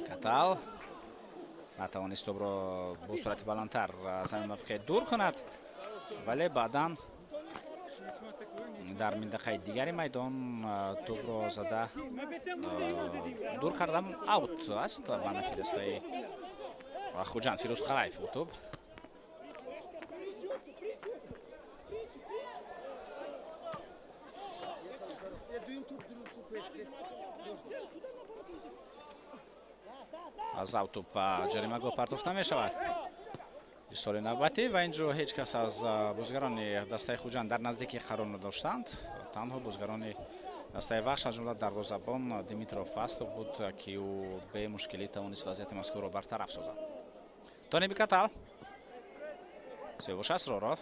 Катал натавонист тобро бо суръати баландтар аз ҳамин мавқеъ дур кунад, вале баъдан дар минтақаи дигари майдон тӯбро зада дур кардам. Аут аст ба нафи дастаи Хуҷанд. Фирӯз Хараев бо тӯб. Аз аут тӯб ба ҷаримагоҳ партофта мешавад. Соли навбатӣ ва инҷо ҳеҷ кас аз бозигарони дастаи Хуҷанд дар наздикӣ қарор надоштанд. Танҳо бозигарони дастаи Вахш, аз ҷумла дарвозабон Димитров Фастов буд, ки ӯ бемушкилӣ тавонист вазъияти мазкурро бартараф созад. Тони Бикатал, Сиёвуш Асроров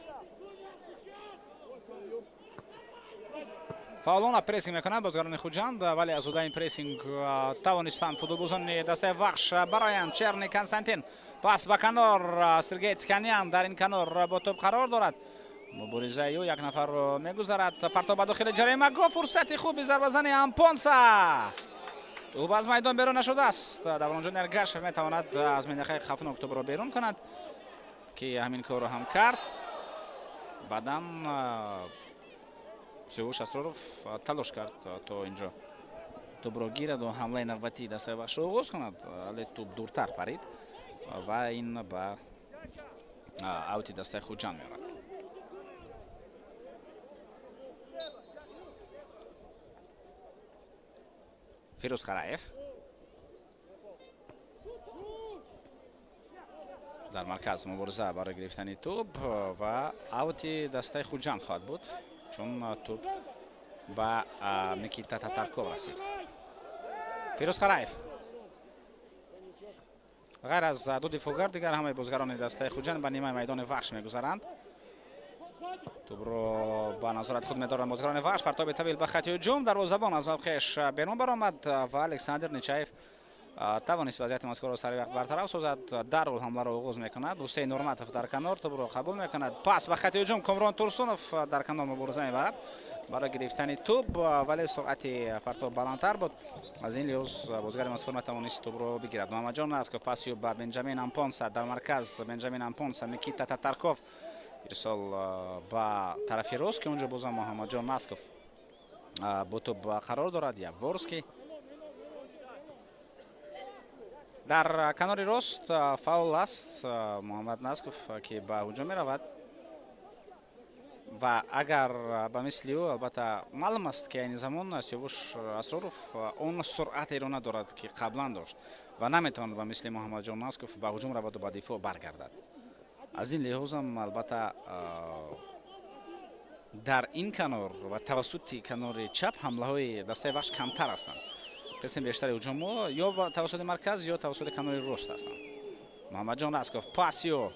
фаъолона прессинг мекунанд бозигарони Хуҷанд, вале аз ҳудаи ин прессинг тавонистанд футболбозони дастаи Вахш бароянд. Черни Константин пас ба канор, Сергей Цканян дар ин канор бо тӯб қарор дорад. Муборизаи ӯ як нафарро мегузарад. Партоб ба дохили ҷаримагоҳ, фурсати хуби зарбазани Ампонса. Тӯб аз майдон берун нашудааст. Давронҷон Эргашев метавонад аз минтақаи хавфнок тӯбро берун кунад, ки ҳамин корро ҳам кард. Баъдан Сиёвуш Асроров талош кард, то инҷо тӯбро гирад ва ҳамлаи навбатии дастаи Вахшро оғоз кунад, вале тӯб дуртар парид ва ин ба аути дастаи Хуҷанд меорад. Фирӯз Хараев дар марказ мубориза барои гирифтани тӯб ва аути дастаи Хуҷанд хоҳад буд, чун тӯб ба Никита Татарков расид. Фирӯз Хараев ғайр аз ду дифоъгар дигар ҳамаи бозигарони дастаи Хуҷанд ба нимаи майдони Вахш мегузаранд. Тӯбро ба назорати худ медоранд бозигарони Вахш. Партоби тавил ба хати ҳуҷум, дарвозабон аз мавқеаш берун баромад ва Александр Нечаев тавонист вазъияти мазкурро сари вақт бартараф созад. Даррул ҳамларо оғоз мекунад. Ҳусейн Нурматов дар канор тӯбро қабул мекунад. Пас ба хати ҳуҷум, Комрон Турсунов дар канор мубориза мебарад барои гирифтани тӯб, вале суръати партоб баландтар буд. Аз ин лиҳоз бозигари мазкур натавонист тӯбро бигирад. Муҳаммадҷон Насков паси ба Бенҷамин Ампонса, дар марказ Бенҷамин Ампонса, Никита Татарков ирсол ба тарафи рост, ки онҷо бозам Муҳаммадҷон Насков бо тӯб қарор дорад. Яворский дар канори рост фаул аст. Муҳаммад Насков, ки ба ҳуҷум меравад ва агар ба мисли ӯ, албатта маълум аст, ки айни замон Сиёвуш Асроров он суръатеро надорад, ки қаблан дошт ва наметавонад ба мисли Муҳаммадҷон Насков ба ҳуҷум раваду ба дифоъ баргардад. Аз ин лиҳозам албатта дар ин канор ва тавассути канори чап ҳамлаҳои дастаи Вахш камтар ҳастанд. Қисми бештари ҳуҷумҳо ё тавассути марказ, ё тавассути канори рост ҳастанд. Муҳаммадҷон Насков пасио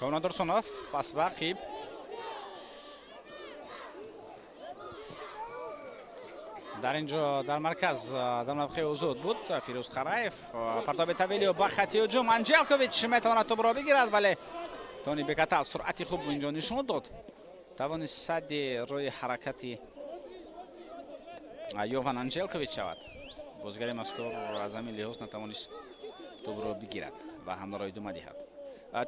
Комрон Турсунов пас ба ақиб. Дар ин ҷо дар марказ дар мавқеи озод буд Фирӯз Қараев. Партоби тавилио ба хати ҳуҷум. Анҷелкович метавонад тӯбро бигирад, вале Тони Бекатал суръати хуб инҷо нишон дод. Тавонист садди рӯи ҳаракати Йован Анҷелкович шавад. Бозигари мазкур аз ҳамин лиҳоз натавонист тӯбро бигирад ва ҳамларо идома диҳад.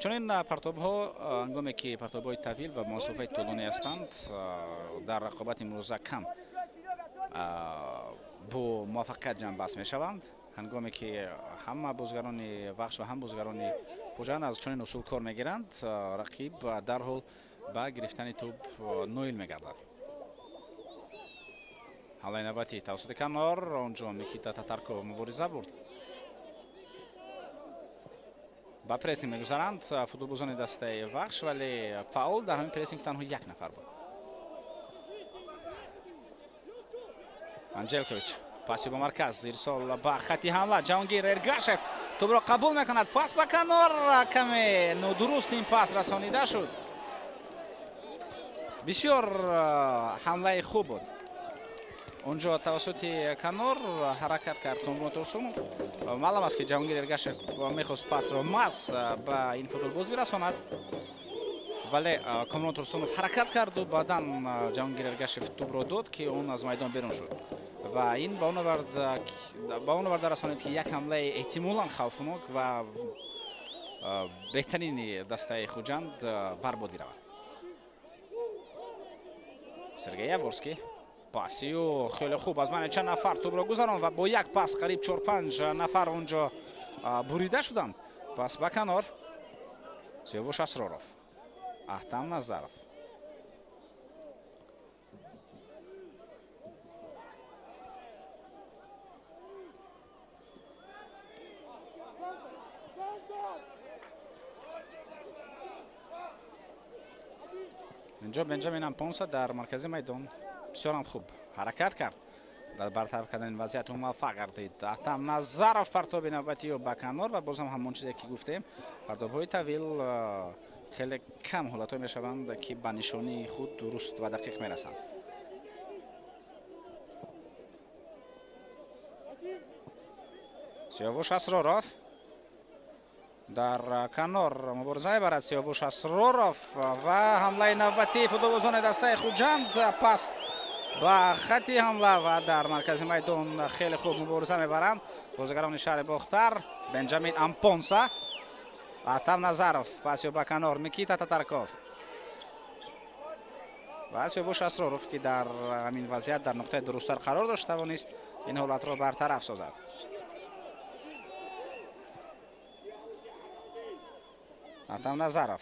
Чунин партобҳо ҳангоме ки партобҳои тавил ва масофаи тӯлонӣ ҳастанд, дар рақобати имрӯза кам бо муваффақият ҷамъбаст мешаванд. Ҳангоме ки ҳама бозигарони Вахш ва ҳам бозигарони Хуҷанд аз чунин усул кор мегиранд, рақиб дарҳол ба гирифтани тӯб ноил мегардад. Ҳамлаи навбатӣ тавассути канор, онҷо Никита Татарков мубориза бурд. Ба прессинг мегузаранд футболбозони дастаи Вахш, вале фаъол дар ҳамин прессинг танҳо як нафар буд. Анҷелкович паси ба марказ, ирсол ба хати ҳамла. Ҷаҳонгир Эргашев тӯбро қабул мекунад, пас ба канор, каме нодуруст ин пас расонида шуд. Бисёр ҳамлаи хуб буд. Онҷо тавассути канор ҳаракат кард Комрон Турсунов. Маълум аст, ки Ҷаҳонгир Эргашев мехост пасро маҳз ба ин футболбоз бирасонад, вале Комрон Турсунов ҳаракат карду баъдан Ҷаҳонгир Эргашев тӯбро дод, ки он аз майдон берун шуд ва ин ба он оварда расонид, ки як ҳамлаи эҳтимолан хавфнок ва беҳтарини дастаи Хуҷанд барбод биравад. Сергей Яворский пасию хеле хуб аз мани чанд нафар тӯбро гузаронд ва бо як пас қариб 4-5 нафар онҷо бурида шуданд. Пас ба канор Сиёвуш Асроров, Аҳтам Назаров. Инҷо Бенҷамин Ампонса дар маркази майдон бисёрам хуб ҳаракат кард. Дар бартараф кардани вазъият муваффақ гардид. Аҳтам Назаров партоби навбатиё ба канор ва бозам ҳамон чизе ки гуфтем, партобҳои тавил хеле кам ҳолатҳое мешаванд, ки ба нишонии худ дуруст ва дақиқ мерасанд. Сиёвуш Асроров дар канор мубориза мебарад. Сиёвуш Асроров ва ҳамлаи навбатии футболбозони дастаи Хуҷанд. Пас ба хати ҳамла ва дар маркази майдон хеле хуб мубориза мебаранд бозигарони шаҳри Бохтар. Бенҷамин Ампонса, Аҳтам Назаров, пасё ба канор Никита Татарков ва Сиёвуш Асроров, ки дар ҳамин вазъият дар нуқтаи дурусттар қарор дошт, тавонист ин ҳолатро бартараф созад. Аҳтам Назаров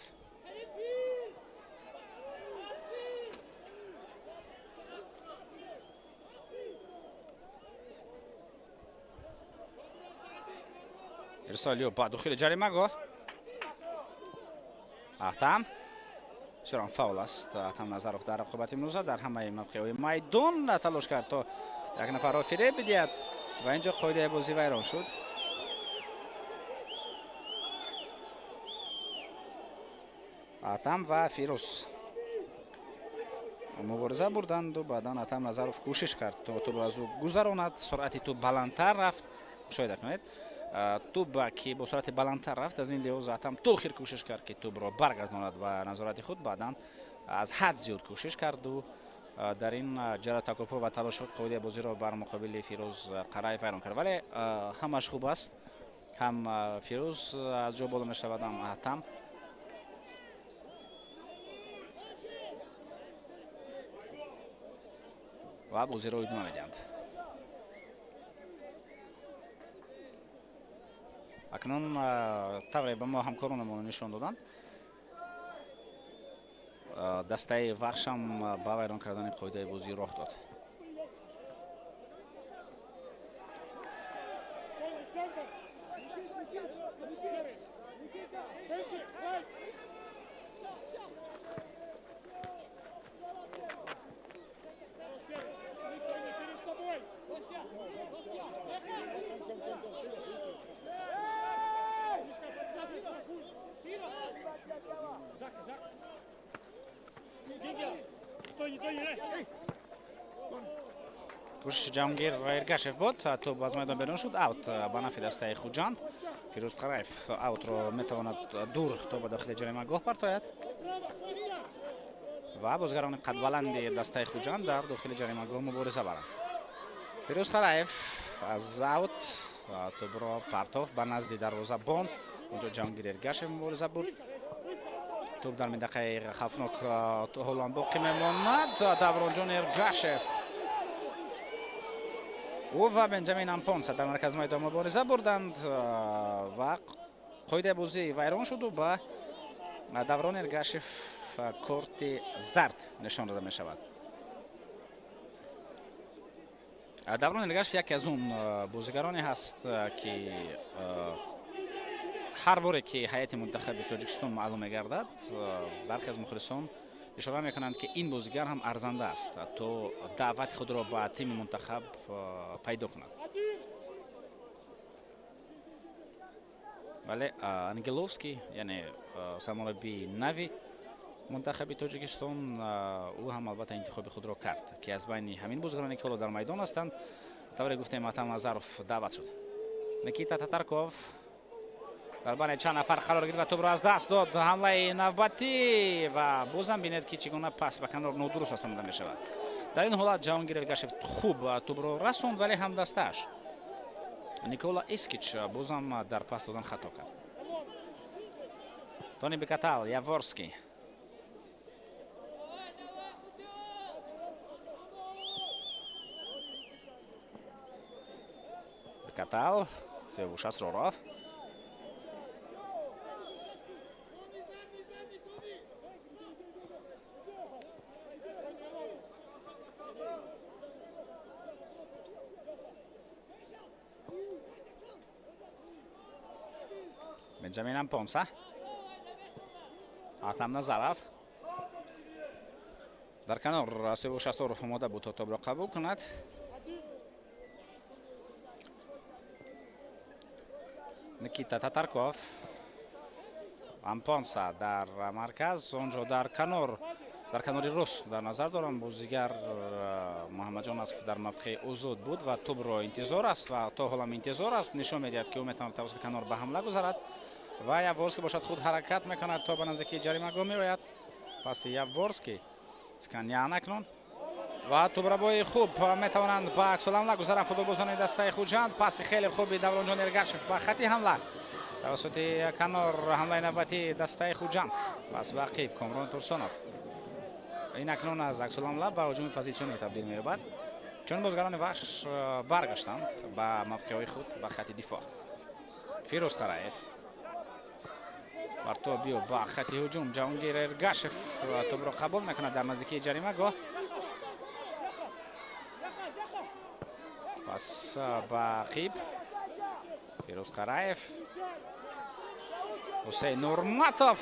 ирсолиё ба дохили ҷаримагоҳ. Аҳтам бисёрам фаул аст. Аҳтам Назаров дар рақобати имрӯза дар ҳамаи мавқеъҳои майдон талош кард, то як нафарро фиреб бидиҳад ва инҷо қоидаи бозӣ вайрон шуд. Аҳтам ва Фирӯз мубориза бурданду баъдан Аҳтам Назаров кӯшиш кард, то тӯбро аз ӯ гузаронад. Суръати тӯб баландтар рафт. Мушоҳида кунед, тӯб ки бо суръати баландтар рафт, аз ин лиҳоз Аҳтам то охир кӯшиш кард, ки тӯбро баргардонад ба назорати худ. Баъдан аз ҳад зиёд кӯшиш карду дар ин ҷара такопӯ ва талошҳо қоидаи бозиро бар муқобили Фирӯз Қараев вайрон кард. Вале ҳамаш хуб аст. Ҳам Фирӯз аз ҷо боло мешавад, ҳам Аҳтам. Ва бозиро идома медиҳанд. Акнун тавре ба мо ҳамкоронамон нишон доданд, дастаи Вахшам ба вайрон кардани қоидаи бозӣ роҳ дод. Кӯшиши Ҷаҳонгир Эргашев буд, тӯб аз майдон берун шуд. Аут ба нафи дастаи Хуҷанд. Фирӯз Қараев аутро метавонад дур то ба дохили ҷаримагоҳ партояд ва бозигарони қадбаланди дастаи Хуҷанд дар дохили ҷаримагоҳ мубориза баранд. Фирӯз Қараев аз аут тӯбро партофт ба назди дарвозабон. Онҷо Ҷаҳонгир Эргашев мубориза бурд. Тӯб дар минтақаи хавфнок ҳолан боқӣ мемонад. Давронҷон Эргашев, ӯ ва Бенҷамин Ампонса дар маркази майдон мубориза бурданд ва қоидаи бозӣ вайрон шуду ба Даврон Эргашев корти зард нишон дода мешавад. Даврон Эргашев яке аз он бозигароне ҳаст, ки ҳар боре ки ҳайати мунтахаби Тоҷикистон маълум мегардад, бархе аз мухлисон ишора мекунанд, ки ин бозигар ҳам арзанда аст, то даъвати худро ба тими мунтахаб пайдо кунад. Вале Ангеловский, яъне сармураббии нави мунтахаби Тоҷикистон, ӯ ҳам албатта интихоби худро кард, ки аз байни ҳамин бозигароне, ки ҳоло дар майдон ҳастанд, тавре гуфтем, Атам Назаров даъват шуд. Никита Татарков дар байни чанд нафар қарор гирифт ва тӯбро аз даст дод. Ҳамлаи навбатӣ ва бозам бинед, ки чӣ гуна пас ба канор нодуруст расонида мешавад. Дар ин ҳолат Ҷаҳонгир Эргашев хуб тӯбро расонд, вале ҳамдастааш Никола Искич бозам дар пас додан хато кард. Тони Бекатал, Яворский. Бекатал, Севуш Асроров. Бенҷамин Ампонса, Атам Назаров. Дар канор Севуш Асроров омода буд, то тобро қабул кунад. Никита Татарков, Ампонса дар марказ, онҷо дар канор, дар канори рост дар назар дорам бозигар Муҳаммадҷон Асков дар мавқеи озод буд ва тӯбро интизор аст ва то ҳолам интизор аст. Нишон медиҳад, ки ӯ метавонад тавассути канор ба ҳамла гузарад ва Яворский бошад, худ ҳаракат мекунад, то ба наздикии ҷаримагоҳ меояд. Паси Яворский Сканян акнун ва тӯбрабои хуб метавонанд ба аксулҳамла гузаранд футболбозони дастаи Хуҷанд. Паси хеле хуби Давронҷон Эргашев ба хати ҳамла тавассути канор, ҳамлаи навбатии дастаи Хуҷанд. Пас ба ақиб Комрон Турсонов. Ин акнун аз аксулҳамла ба ҳуҷуми позитсионӣ табдил меёбад, чун бозигарони Вахш баргаштанд ба мавқеъҳои худ, ба хати дифоъ. Фирӯз Қараев партобиё ба хати ҳуҷум. Ҷаҳонгир Эргашев тӯбро қабул мекунад дар наздикии ҷаримагоҳ. Пас ба ақиб Фирӯз Қараев. Ҳусейн Нурматов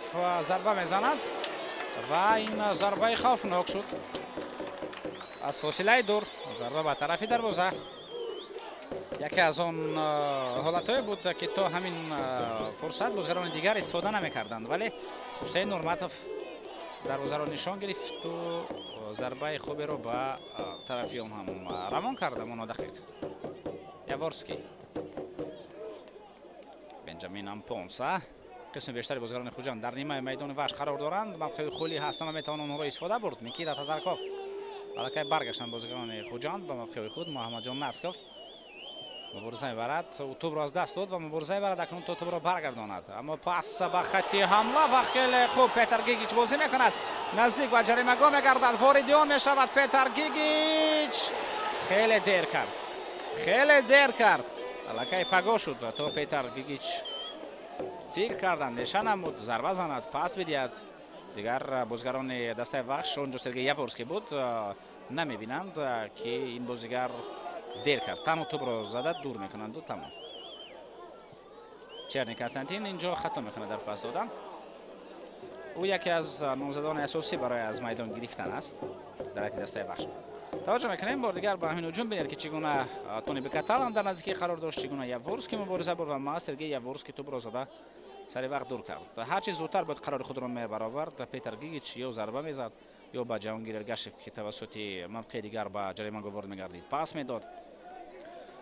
зарба мезанад ва ин зарбаи хавфнок шуд. Аз фосилаи дур зарба ба тарафи дарвоза. Яке аз он ҳолатҳое буд, ки то ҳамин фурсат бозигарони дигар истифода намекарданд, вале Ҳусейн Нурматов дарвозаро нишон гирифту зарбаи хуберо ба тарафи он ҳам равон кард, аммо нодақиқ. Яворский, Бенҷамин Ампонса. Қисми бештари бозигарони Хуҷанд дар нимаи майдони Вахш қарор доранд. Мавқеи холӣ ҳастанд ва метавонанд онҳоро истифода бурд. Никита Татарков. Аллакай баргаштанд бозигарони Хуҷанд ба мавқеи худ. Муҳаммадҷон Насков мубориза мебарад, тӯбро аз даст дод ва мубориза мебарад акнун то тӯбро баргардонад. Аммо пас ба хати ҳамла ва хеле хуб Петар Гигич бозӣ мекунад. Наздик ба ҷаримагоҳ мегардад, вориди он мешавад Петар Гигич. Хеле дер кард, хеле дер кард. Аллакай пагоҳ шуд то Петар Гигич фикр кард, андеша намуд, зарба занад, пас бидиҳад. Дигар бозигарони дастаи Вахш, онҷо Сергей Яворский буд, намебинанд, ки ин бозигар дер кард. Танҳо тӯбро зада дур мекунанду тамом. Черни Константин инҷо хато мекунад дар пас додан. Ӯ яке аз номзадони асосӣ барои аз майдон гирифтан аст дар ҳайати дастаи Вахш. Таваҷҷӯҳ мекунем бор дигар ба ҳамин ҳуҷум. Бинед, ки чӣ гуна Тони Бекатал ҳам дар наздикӣ қарор дошт, чӣ гуна Яворский мубориза бурд ва маҳз Сергей Яворский тӯбро зада сари вақт дур кард. Ҳарчи зудтар бояд қарори худро мебаровард Петар Гигич, ё зарба мезад, Ё ба Ҷаҳонгир Эргашев, ки тавассути мавқеи дигар ба ҷаримагоҳ ворид мегардид, пас медод,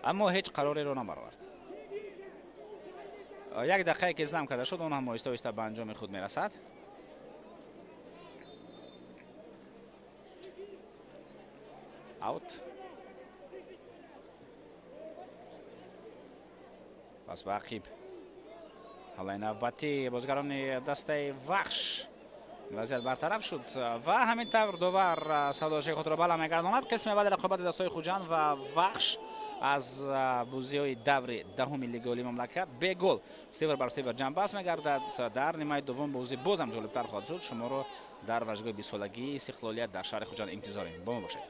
аммо ҳеҷ қарореро набаровард. Як дақиқае ки зам карда шуд, он ҳам оҳиста оҳиста ба анҷоми худ мерасад. Аут. Пас ба ақиб. Ҳалаи навбатӣ бозигарони дастаи Вахш вазъият бартараф шуд ва ҳамин тавр довар савдошаи худро бала мегардонад. Қисми аввали рақобати дастҳои Хуҷанд ва Вахш аз бозиҳои даври даҳуми Лигаи Олии мамлакат бе гол 0-0 ҷамъбаст мегардад. Дар нимаи дуввум бозӣ бозам ҷолибтар хоҳад шуд. Шуморо дар варзишгоҳи бистсолагии истиқлолият дар шаҳри Хуҷанд интизорем. Бо мо бошед.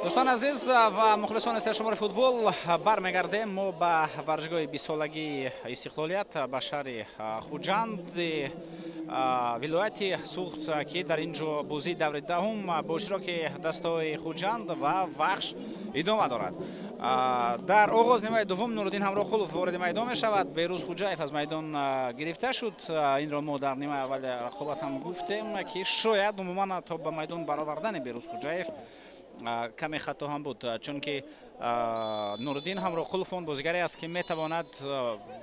Дӯстон азиз ва мухлисони сершумори футбол, бармегардем мо ба варзишгоҳи бистсолагии истиқлолият ба шаҳри Хуҷанди вилояти Суғд, ки дар ин ҷо бозии даври даҳум бо иштироки дастаҳои Хуҷанд ва Вахш идома дорад. Дар оғоз нимаи дуввум Нуриддин Ҳамроқулов вориди майдон мешавад. Берӯз Хуҷаев аз майдон гирифта шуд. Инро мо дар нимаи аввали рақобат ҳам гуфтем, ки шояд умуман то ба майдон баровардани Берӯз Хуҷаев каме хато ҳам буд, чунки Нуриддин Ҳамроқулов он бозигаре аст, ки метавонад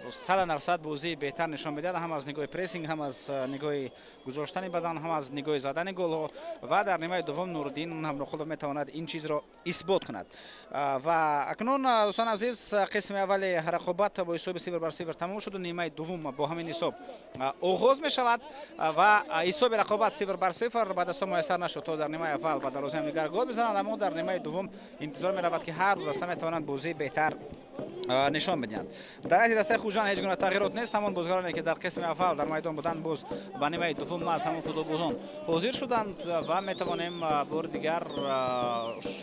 100% бозии беҳтар нишон бидиҳад, ҳам аз нигоҳи прессинг, ҳам аз нигоҳи гузоштани бадан, ҳам аз нигоҳи задани голҳо. Ва дар нимаи дуввум Нуриддин Ҳамроқулов метавонад ин чизро исбот кунад. Ва акнун, дӯстон азиз, қисми аввали рақобат бо ҳисоби 0-0 тамом шуду нимаи дуввум бо ҳамин ҳисоб оғоз мешавад. Ва ҳисоби рақобат 0-0 ба дастҳо муяссар нашуд, то дар нимаи аввал ба дарвозаи ҳамдигар гол бизананд, аммо дар нимаи дуввум интизор меравад, ки ҳар ду даста метавонанд бозии беҳтар нишон бидиҳанд. Дар ҳайати дастаи Хуҷанд ҳеҷ гуна тағйирот нест. Ҳамон бозигароне, ки дар қисми аввал дар майдон буданд, боз ба нимаи дуввум аз ҳамон футболбозон ҳозир шуданд ва метавонем бори дигар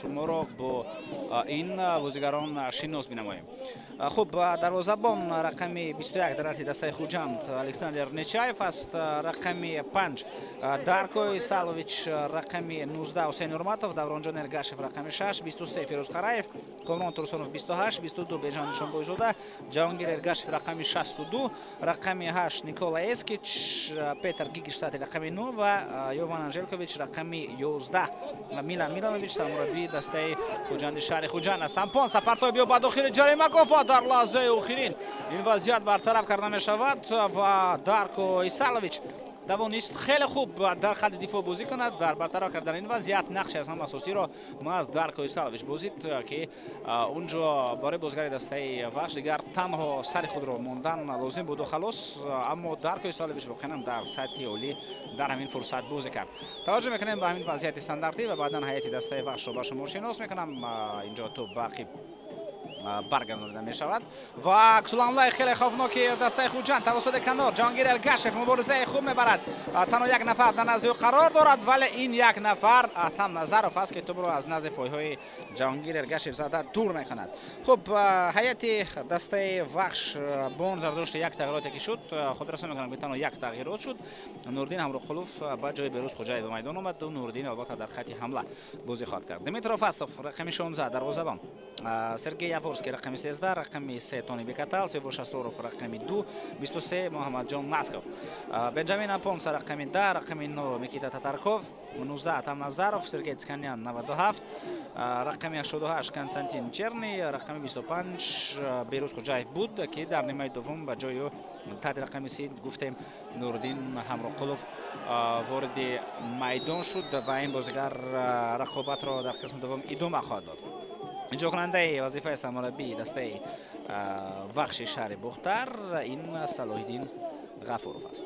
шуморо бо ин бозигарон шинос бинамоем. Хуб, дарвозабон рақами 21 дар ҳайати дастаи Хуҷанд Александр Нечаев аст, рақами 5 Дарко Исалович, рақами 19 Ҳусейн Нурматов, Давронҷон Эргашев рақами 6, 23 Фирӯз Қараев, Комрон Турсунов 28, 22 Бежан Нишонбойзода, Ҷаҳонгир Эргашев рақами 62, рақами 8 Никола Эскич, Петр Гигиштати рақами 9 ва Йован Анжелкович рақами 11. Милан Миланович сармураббии дастаи Хуҷанди шаҳри Хуҷанд аст. Сампон сапартой биё ба дохили ҷаримагоҳ ва дар лаҳзаи охирин ин вазъият бартараф карда мешавад ва Дарко Исалович тавонист хеле хуб дар хатти дифоъ бозӣ кунад. Дар бартараф кардани ин вазъият нақши аз ҳама асосиро маҳз Дарко Исалович бозид, ки унҷо барои бозигари дастаи Вахш дигар танҳо сари худро мондан лозим буду халос, аммо Дарко Исалович воқеан дар сатҳи олӣ дар ҳамин фурсат бозӣ кард. Таваҷҷӯҳ мекунем ба ҳамин вазъияти стандартӣ ва баъдан ҳайати дастаи Вахшро ба шумо шинос мекунам. Инҷо тӯп ба ақиб Баргардонида мешавад ва аксуламлаи хеле хавфноки дастаи Хуҷанд тавассути канор. Ҷаҳонгир Эргашев муборизаи хуб мебарад. Танҳо як нафар дар назди ӯ қарор дорад, вале ин як нафар Атам Назаров аст, ки тӯбро аз назди пойҳои Ҷаҳонгир Эргашев зада дур мекунад. Хуб, ҳайати дастаи Вахш бо назардошти як тағйироте ки шуд, хотиррасон мекунам, ки танҳо як тағйирот шуд. Нуриддин Ҳамроқулов ба ҷои Берӯз Хоҷаев ба майдон омад. Нуриддин албатта дар хати ҳамла бозӣ хоҳад кард. Дмитро Фастов рақами 16 дарвозабон, Сергей Яворский рақами 13, рақами 3 Тони Бекатал, Севош Асроров рақами 2, 23 Муҳаммадҷон Насков, Бенҷамин Апонса рақами 10, рақами 9 Никита Татарков, 19 Атам Назаров, Сергей Цканян 97, рақами 88 Константин Черный, рақами 25 Берӯз Хоҷаев буд, ки дар нимаи дуввум ба ҷои ӯ таҳти рақами 30 гуфтем Нуриддин Ҳамроқулов вориди майдон шуд ва ин бозигар рақобатро дар қисми дуввум идома хоҳад дод. Иҷрокунандаи вазифаи сармураббии дастаи Вахши шаҳри Бохтар ин Салоҳиддин Ғафуров аст.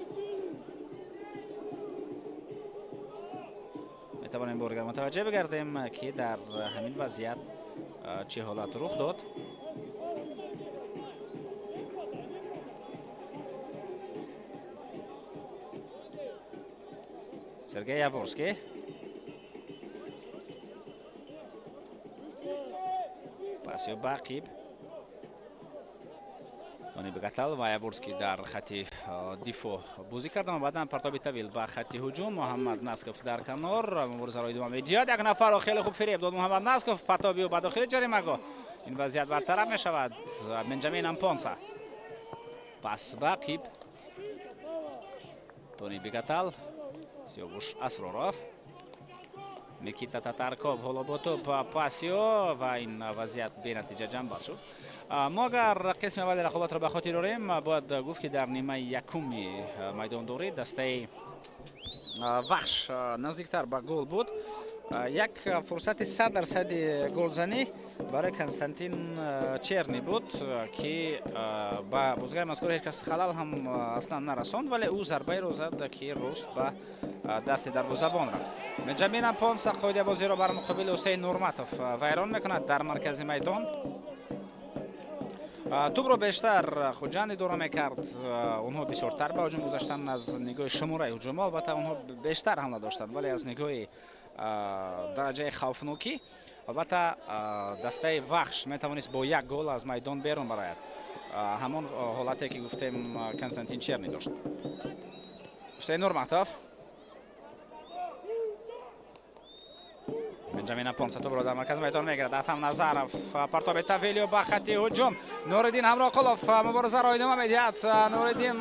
Метавонем боргар мутаваҷҷеҳ бигардем, ки дар ҳамин вазъият чӣ ҳолат рух дод. Сергей Яворский пасиё ба ақиб, Тони Бегатал ва Яворский дар хати дифоъ бозӣ карданд ва баъдан партоби тавил ба хати ҳуҷум. Муҳаммад Насков дар канор муборизаро идома медиҳад. Як нафарро хеле хуб фиреб дод Муҳаммад Насков, партоби ӯ ба дохили ҷаримагоҳ. Ин вазъият бартараф мешавад. Бенҷамин Ампонса пас ба ақиб, Тони Бегатал, Сиёвуш Асроров, Никита Татарков ҳоло бо тӯб пасиё ва ин вазъият бенатиҷа ҷамъбаст шуд. Мо агар қисми аввали рақобатро ба хотир орем, бояд гуфт, ки дар нимаи якуми майдондорӣ дастаи Вахш наздиктар ба гол буд. Як фурсати 100 дарсади голзанӣ барои Константин Черни буд, ки ба бозигари мазкур ҳеҷ кас халал ҳам аслан нарасонд, вале ӯ зарбаеро зад, ки рост ба дасти дарвозабон рафт. Бенҷамин Ампонса қоидаи бозиро бар муқобили Ҳусейн Нурматов вайрон мекунад дар маркази майдон. Тӯбро бештар Хуҷанд идора мекард, онҳо бисёртар ба ҳуҷум гузаштанд. Аз нигоҳи шумораи ҳуҷумҳо албатта онҳо бештар ҳамла доштанд, вале аз нигоҳи дараҷаи хавфнокӣ албатта дастаи Вахш метавонист бо як гол аз майдон берун барояд. Ҳамон ҳолате ки гуфтем, Константин Черни дошт. Ҳусейн Нурматов, Бенҷамин Апонса тӯбро дар маркази майдон мегирад. Атам Назаров, партоби тавилио ба хати ҳуҷум. Нуриддин Ҳамроқулов муборизаро идома медиҳад. Нуриддин,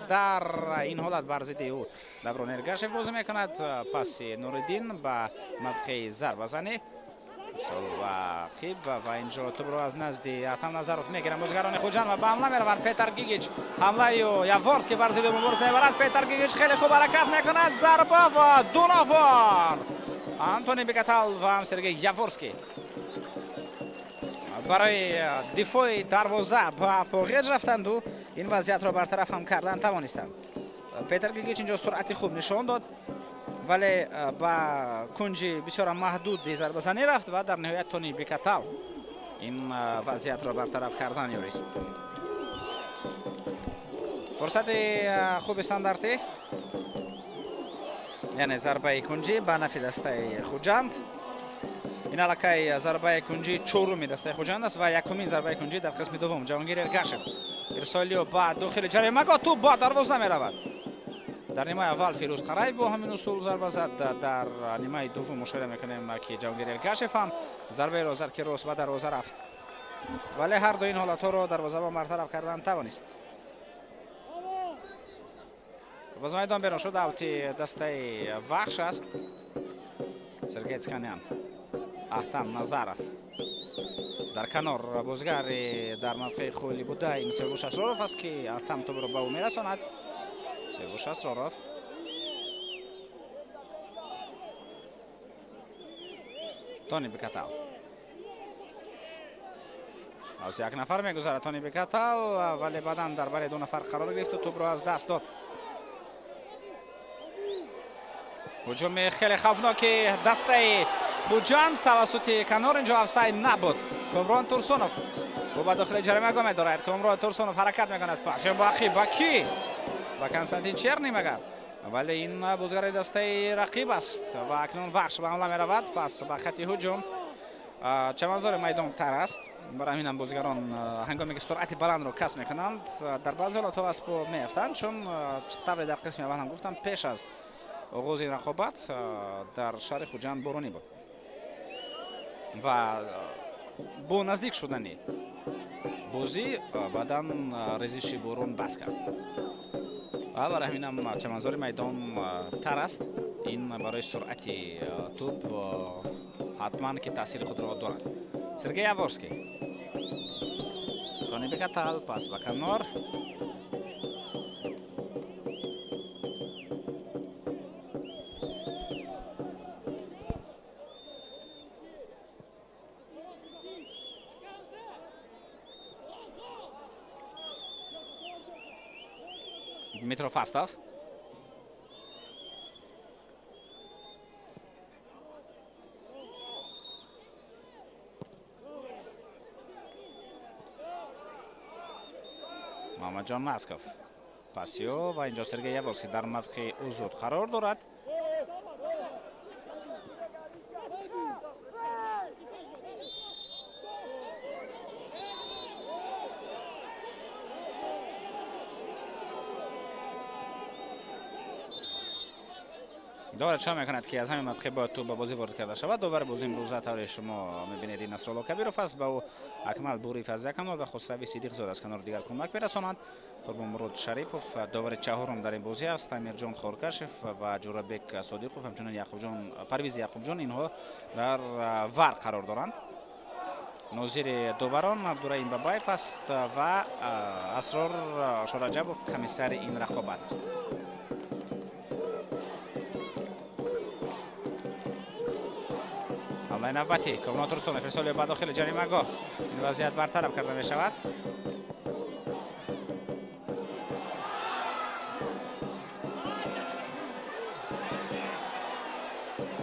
дар ин ҳолат бар зидди ӯ Даврон Эргашев бозӣ мекунад. Паси Нуриддин ба мавқеи зарбазанӣ ва ақиб ва инҷо тӯбро аз назди Атам Назаров мегиранд бозигарони Хуҷанд ва ба ҳамла мераванд. Петар Гигич, ҳамлаи Яворский, бар зидди мубориза мебарад. Петар Гигич хеле хуб ҳаракат мекунад, зарба ва ду нафар, Антони Бекатал ва Сергей Яворский, барои дифои дарвоза ба поғеҷ рафтанду ин вазъиятро бартараф ҳам кардан тавонистанд. Петр Гигич инҷо суръати хуб нишон дод, вале ба кунҷи бисёр маҳдуди зарбазанӣ рафт ва дар ниҳоят Тони Бекатал ин вазъиятро бартараф кардан ёрист. Фурсати хуби стандартӣ, яъне зарбаи кунҷӣ ба нафи дастаи Хуҷанд. Ин аллакай зарбаи кунҷии чоруми дастаи Хуҷанд аст ва якумин зарбаи кунҷӣ дар қисми дуввум. Ҷаҳонгир Эргашев, ирсолиё ба дохили ҷаримагоҳ, тӯб ба дарвоза меравад. Дар нимаи аввал Фирӯз Қараев бо ҳамин усул зарба зад. Дар нимаи дуввум мушоҳида мекунем, ки Ҷаҳонгир Эргашев ҳам зарбаеро зад, ки рост ба дарвоза рафт, вале ҳар ду ин ҳолатҳоро дарвозабон бартараф кардан тавонист. Боз майдон берун шуд, аути дастаи Вахш аст. Сергей Цканян, Аҳтам Назаров, дар канор бозигари дар мавқеи холи буда ин Севуш Асроров аст, ки Аҳтам тӯбро ба ӯ мерасонад. Севуш Асроров, Тони Бекатал, аз як нафар мегузарад Тони Бекатал, вале баъдан дар бари ду нафар қарор гирифту тӯбро аз даст дод. Ҳуҷуми хеле хавфноки дастаи Хуҷанд тавассути канор, инҷо офсайд набуд. Комрон Турсунов Ӯ ба дохили ҷаримагоҳ медорад. Комрон Турсунов ҳаракат мекунад. Пас ба ақиб, ба кӣ? Ба Константин Черни магар. Вале ин бозигари дастаи рақиб аст ва акнун Вахш ба ҳамла меравад. Пас ба хати ҳуҷум. Чаманзори майдон тар аст. Барои ҳамин ҳам бозигарон ҳангоме ки суръати баландро касб мекунанд, дар баъзе ҳолатҳо аз по меафтанд, чун тавре дар қисми аввал ҳам гуфтам, пеш аз оғози рақобат дар шаҳри Хуҷанд боронӣ буд ва бо наздик шудани бозӣ баъдан резиши борон бас кард ва барои ҳамин ҳам чаманзори майдон тар аст. Ин барои суръати тӯб ҳатман ки таъсири худро дорад. Сергей Яворский. Тони Бекатал, пас ба канор. Дмитро Фастов. Мамаджон Насков. Пасио ва инҷо Сергей Яворский дар мавқеи озод қарор дорад. Довар чӣ мекунад ки аз ҳамин мавқеъ бояд тӯб ба бозӣ ворид карда шавад. Довари бозӣ имрӯза тавре шумо мебинед ин Насрулло Кабиров аст. Ба ӯ Акмал Буриев аз як канор ва Хусрави Сидиқзода аз канори дигар кӯмак мерасонанд. Қурбонмурод Шарипов довари чаҳорум дар ин бозӣ аст. Амирҷон Хоркашев ва Ҷӯрабек Содиқов, ҳамчунин Яқубҷон, Парвиз Яқубҷон инҳо дар вар қарор доранд. Нозири доварон Абдураим Бабаев аст ва Асрор Шораҷабов комиссари ин рақобат аст. ҳамлаи навбатӣ Комрон Турсунов ирсоли ба дохили ҷаримагоҳ. Ин вазъият бартараф карда мешавад.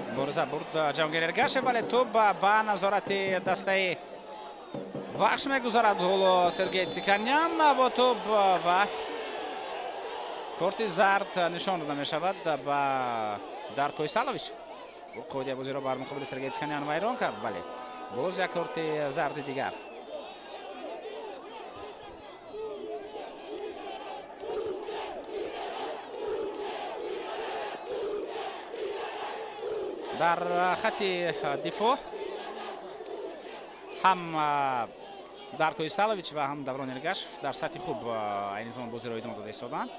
Мубориза бурд Ҷаҳонгир Эргашев, вале тӯб ба назорати дастаи Вахш мегузарад. Ҳоло Сергей Циканян бо тӯб ва корти зард нишон дода мешавад ба Дарко Исалович. Ӯ қоидаи бозиро бар муқобили Сергей Циканян вайрон кард, бале боз як корти зарди дигар. Дар хати дифоъ ҳам Дарко Исалович ва ҳам Даврон Эргашев дар сатҳи хуб айни замон бозиро идома дода истоданд.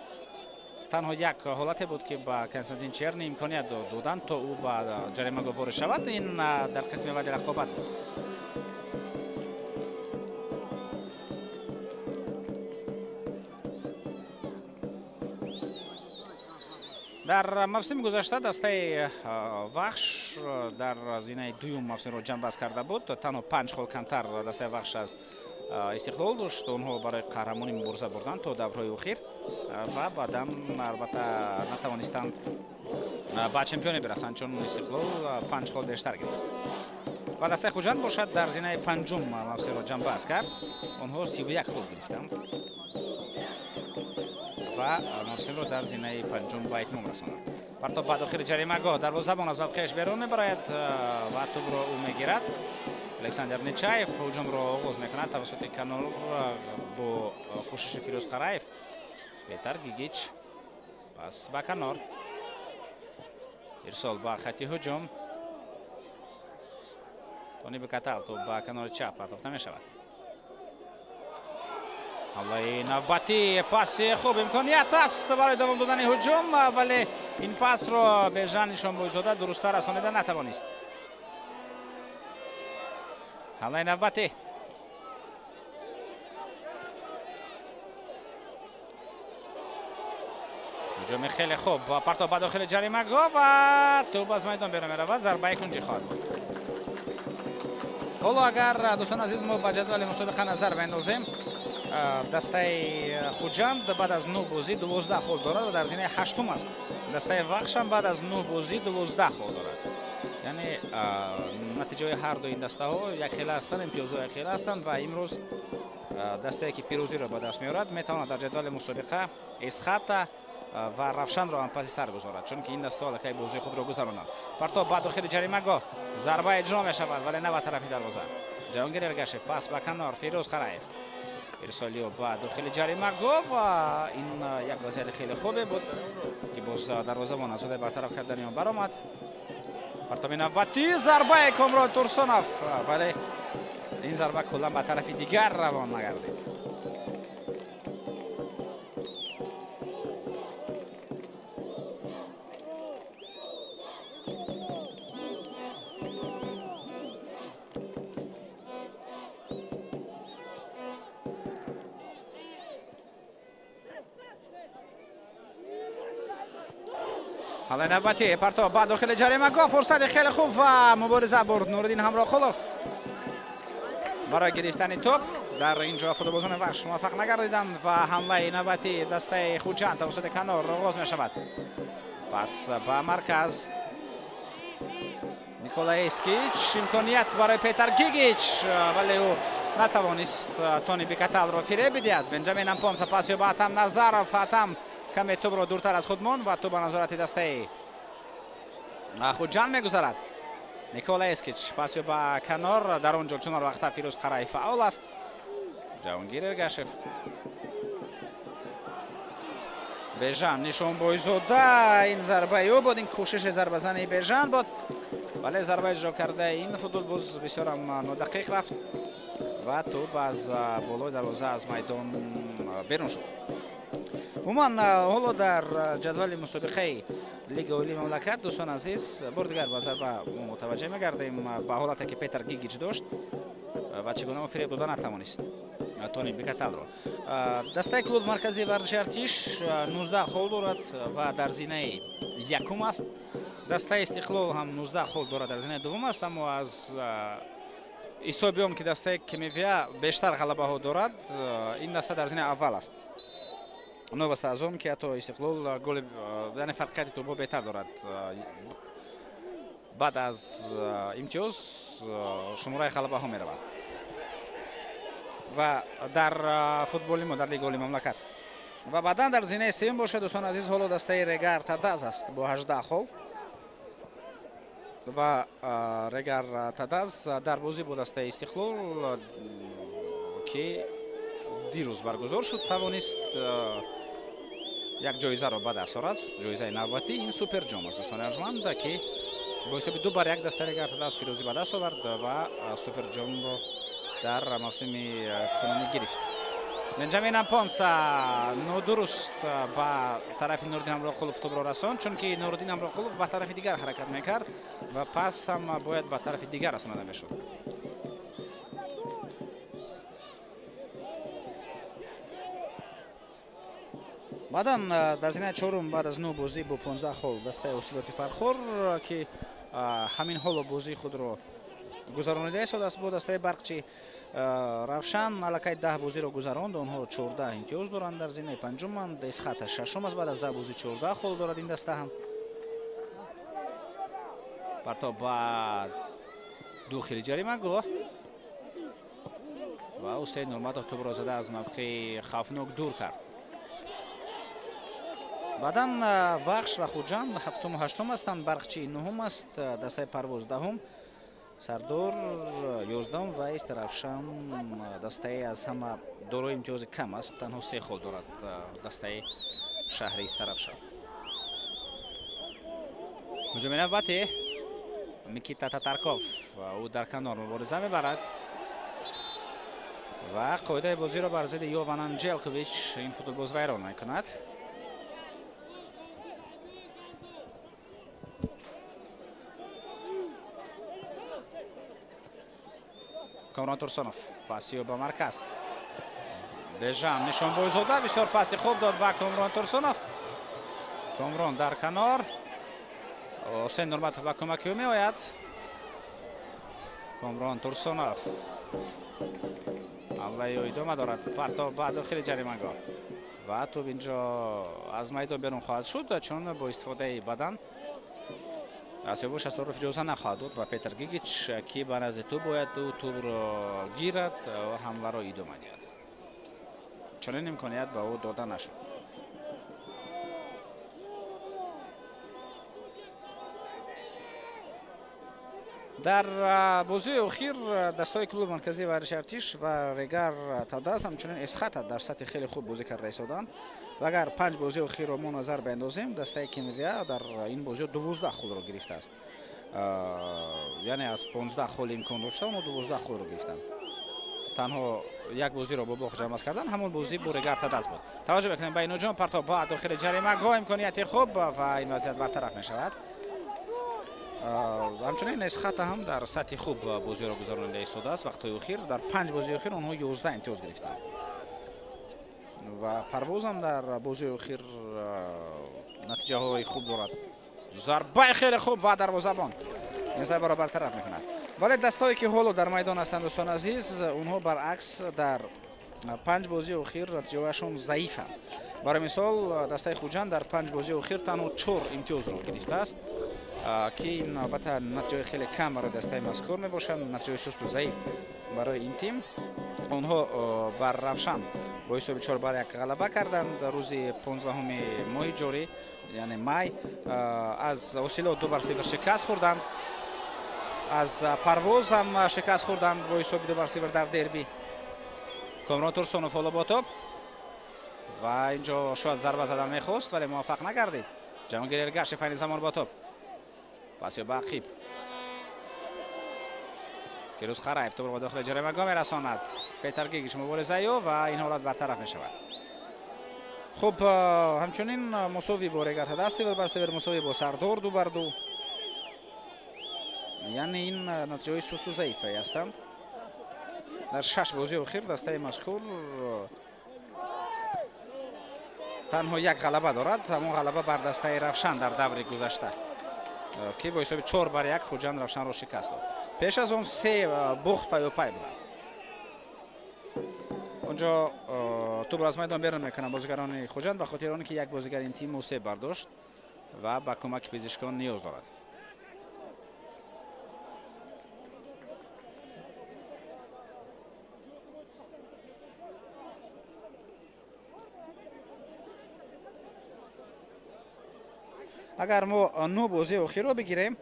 Танҳо як ҳолате буд ки ба Константин Черни имконият доданд то ӯ ба ҷаримагоҳ ворид шавад. Ин дар қисми аввали рақобат буд. Дар мавсими гузашта дастаи Вахш дар зинаи дуюм мавсимро ҷамъбаст карда буд. Танҳо 5 хол камтар дастаи Вахш аз Истиқлол дошт. Онҳо барои қаҳрамонӣ мубориза бурданд то даврҳои охир ва баъдан албатта натавонистанд ба чемпионӣ бирасанд, чун Истиқлол 5 хол бештар гирифт. Ва дастаи Хуҷанд бошад дар зинаи панҷум мавсимро ҷамъбаст кард. Онҳо 31 хол гирифтанд ва мавсимро дар зинаи панҷум ба итмом расонанд. Партоб ба дохили ҷаримагоҳ, дарвозабон аз мавқеаш берун мебарояд ва тӯбро ӯ мегирад. Александр Нечаев ҳуҷумро оғоз мекунад тавассути канор бо кӯшиши Фирӯз Қараев. Петар Гигич пас ба канор. Ирсол ба хати ҳуҷум. Тони Бекатал тӯб ба канори чап партофта мешавад. ҳамлаи навбатӣ, паси хуб, имконият аст барои давом додани ҳуҷум, вале ин пасро Бежан Нишонбойзода дурусттар расонида натавонист. ҳамлаи навбатӣ. ҳуҷуми хеле хуб, партоб ба дохили ҷаримагоҳ ва тӯб аз майдон берун меравад. Зарбаи кунҷӣ хоҳад буд. Ҳоло агар дӯстони азиз мо ба ҷадвали мусобиқа назар бендозем, дастаи Хуҷанд баъд аз 9 бозӣ 12 хол дорад ва дар зинаи ҳаштум аст. Дастаи Вахш ҳам баъд аз 9 бозӣ 12 хол дорад. Яъне натиҷаҳои ҳар ду ин дастаҳо якхела ҳастанд, имтиёзҳо якхела ҳастанд ва имрӯз дастае ки пирӯзиро ба даст меорад метавонад дар ҷадвали мусобиқа Эсхата ва Равшанро ҳам паси сар гузорад, чунки ин дастаҳо аллакай бозии худро гузаронанд. Партоб ба дохили ҷаримагоҳ, зарба иҷро мешавад, вале на ба тарафи дарвоза. Ҷаҳонгир Эргашев пас ба канор, Фирӯз Қараев ирсолиё ба дохили ҷаримагоҳ ва ин як вазъияти хеле хубе буд ки боз дарвозабон аз ҳудаи бартараф кардани он баромад. Партоби навбатӣ, зарбаи Комрон Турсунов, вале ин зарба куллан ба тарафи дигар равон нагардид. ҳалаи навбатӣ партоб ба дохили ҷаримагоҳ, фурсати хеле хуб ва мубориза бурд Нуриддин Ҳамроқулов барои гирифтани топ. Дар ин ҷо футболбозони Вахш муваффақ нагардиданд ва ҳамлаи навбатии дастаи Хуҷанд тавассути канор оғоз мешавад. Пас ба марказ Никола Эскич, имконият барои Петар Гигич, вале ӯ натавонист Тони Бикаталро фиреб бидиҳад. Бенҷамин Ампонса пас ё ба Атам Назаров, Атам каме тӯбро дуртар аз худ монд ва тӯб ба назорати дастаи Хуҷанд мегузарад. Никола Эскич пас ё ба канор, дар он ҷо чунор вақта Фирӯз Қараев фаъол аст. Ҷаҳонгир Эргашев, Бежан Нишонбойзода, ин зарбаи ӯ буд, ин кӯшиши зарбазани Бежан буд, вале зарба иҷро кардаи ин футболбоз бисёрам нодақиқ рафт ва тӯб аз болои дарвоза аз майдон берун шуд. Умуман ҳоло дар ҷадвали мусобиқаи Лигаи Олии мамлакат, дӯстон азиз, бор дигар ба зарба мо мутаваҷҷеҳ мегардем ба ҳолате ки Петар Гигич дошт ва чӣ гуна ӯ фиреб дода натавонист Тони Бикаталро. Дастаи клуби марказии варзиши Артиш 19 хол дорад ва дар зинаи якум аст. Дастаи Истиқлол ҳам 19 хол дорад, дар зинаи дуввум аст, аммо аз ҳисоби он ки дастаи Кемевия бештар ғалабаҳо дорад, ин даста дар зинаи аввал аст. Новобаста аз он ки ҳатто Истиқлол голи, яъне фарқияти тӯбҳо беҳтар дорад. Баъд аз имтиёз шумораи ғалабаҳо меравад ва дар футболи мо дар Лигаи Олии мамлакат. Ва баъдан дар зинаи сеюм бошад, дӯстони азиз, ҳоло дастаи Регар Тадаз аст бо 18 хол ва Регар Тадаз дар бозӣ бо дастаи Истиқлол ки дирӯз баргузор шуд, тавонист як ҷоизаро ба даст орад. Ҷоизаи навбатӣ ин суперҷом аст, дӯстони арҷманд, ки бо ҳисоби 2-1 дастаи Регар Тадаз пирӯзӣ ба даст овард ва суперҷомро дар мавсими кунунӣ гирифт. Бенҷамин Ампонса нодуруст ба тарафи Нуриддин Ҳамроқулов тӯбро расонд, чунки Нуриддин Ҳамроқулов ба тарафи дигар ҳаракат мекард ва пас ҳам бояд ба тарафи дигар расонида мешуд. Баъдан дар зинаи чорум баъд аз 9 бозӣ бо 15 хол дастаи Ҳосилоти Фархор, ки ҳамин ҳоло бозии худро гузаронида истодааст бо дастаи Барқчи Равшан, аллакай 10 бозиро гузаронд, онҳо 14 имтиёз доранд, дар зинаи панҷуманд. Эсхата шашум аст, баъд аз 10 бозӣ 14 хол дорад ин даста ҳам. Партоб ба дохили ҷаримагоҳ ва Ҳусейн Нурматов тӯбро зада аз мавқеи хавфнок дур кард. Баъдан Вахш ва Хуҷанд ҳафтуму ҳаштум ҳастанд, Барқчи нуҳум аст, дастаи Парвоз даҳум, Сардор 11 ва Истаравшан дастаи аз ҳама дорои имтиёзи кам аст, танҳо 3 хол дорад дастаи шаҳри Истаравшан. Ҳуҷуми навбатӣ Никита Татарков, ӯ дар канор мубориза мебарад ва қоидаи бозиро бар зидди Йован Анҷелкович ин футболбоз вайрон мекунад. Комрон Турсунов пасиё ба марказ, Бежан Нишонбойзода бисёр паси хуб дод ба Комрон Турсунов. Комрон дар канор, Ҳусейн Нурматов ба кӯмаки ӯ меояд. Комрон Турсунов ҳамлаи ӯ идома дорад, партоб ба дохили ҷаримагоҳ ва тӯб инҷо аз майдон берун хоҳад шуд, чун бо истифодаи бадан Сиёвуш Асроров иҷоза нахоҳад дод ба Петр Гигич, ки ба назди тӯб бояд, ӯ тӯбро гирад ва ҳамларо идома диҳад. Чунин имконият ба ӯ дода нашуд. Дар бозии охир дастаҳои клуби марказии варзиши Артиш ва Регар Тадаз, ҳамчунин Эсхата дар сатҳи хеле хуб бозӣ карда истоданд. Ва агар 5 бозии охирро мо назар биандозем, дастаи Кимвия дар ин бозиҳо 12 холро гирифтааст. Яъне аз 15 хол имкон дошта, онҳо 12 холро гирифтанд. Танҳо як бозиро бо бохт ҷамъбаст карданд, ҳамон бозӣ бо Регар Тадаз буд. Таваҷҷӯҳ мекунем ба Иноҷон, партоб ба дохили ҷаримагоҳ, имконияти хуб ва ин вазъият бартараф мешавад. Ҳамчунин Эсхата ҳам дар сатҳи хуб бозиро гузаронида истодааст. Вақтҳои охир дар 5 бозии охир онҳо 11 имтиёз гирифтанд ва Парвоз ҳам дар бозии охир натиҷаҳои хуб дорад. Зарбаи хеле хуб ва дарвозабон ин зарбаро бартараф мекунад. Вале дастҳое ки ҳоло дар майдон ҳастанд, дӯстони азиз, онҳо баръакс дар 5 бозии охир натиҷаҳояшон заифанд. Барои мисол, дастаи Хуҷанд дар 5 бозии охир танҳо 4 имтиёзро гирифтааст, ки ин албатта натиҷаҳои хеле кам барои дастаи мазкур мебошанд, натиҷаҳои сусту заиф барои ин тим. Онҳо бар Равшан бо ҳисоби 4-1 ғалаба карданд рӯзи 15 моҳи ҷорӣ, яъне май. Аз Ҳосилот 2-0 шикаст хӯрданд, аз Парвоз ҳам шикаст хӯрданд бо ҳисоби 2-0 дар дерби. Комрон Турсунов ҳоло бо топ ва инҷо шояд зарба задан мехост, вале муваффақ нагардид. Ҷаҳонгир Эргашев айни замон бо топ, пас ё ба ақиб. Фирӯз Қараев тӯбро ба дохили ҷаримагоҳ мерасонад. Петр Гигич муборизаи ӯ ва ин ҳолат бартараф мешавад. Хуб, ҳамчунин мусовӣ бо Регар Тадаз 0-0, мусовӣ бо Сардор 2-2. Яъне ин натиҷаҳои сусту заифе ҳастанд. Дар 6 бозии охир дастаи мазкур танҳо як ғалаба дорад, ҳамон ғалаба бар дастаи Равшан дар даври гузашта, ки бо ҳисоби 4-1 Хуҷанд Равшанро шикаст дод. Пеш аз он 3 бохт паёпай буданд. Онҷо тӯбро аз майдон берун мекунанд бозигарони Хуҷанд ба хотири он ки як бозигар ин тим мусеб бардошт ва ба кӯмаки пизишкон ниёз дорад. Агар мо 9 бозии охирро бигирем,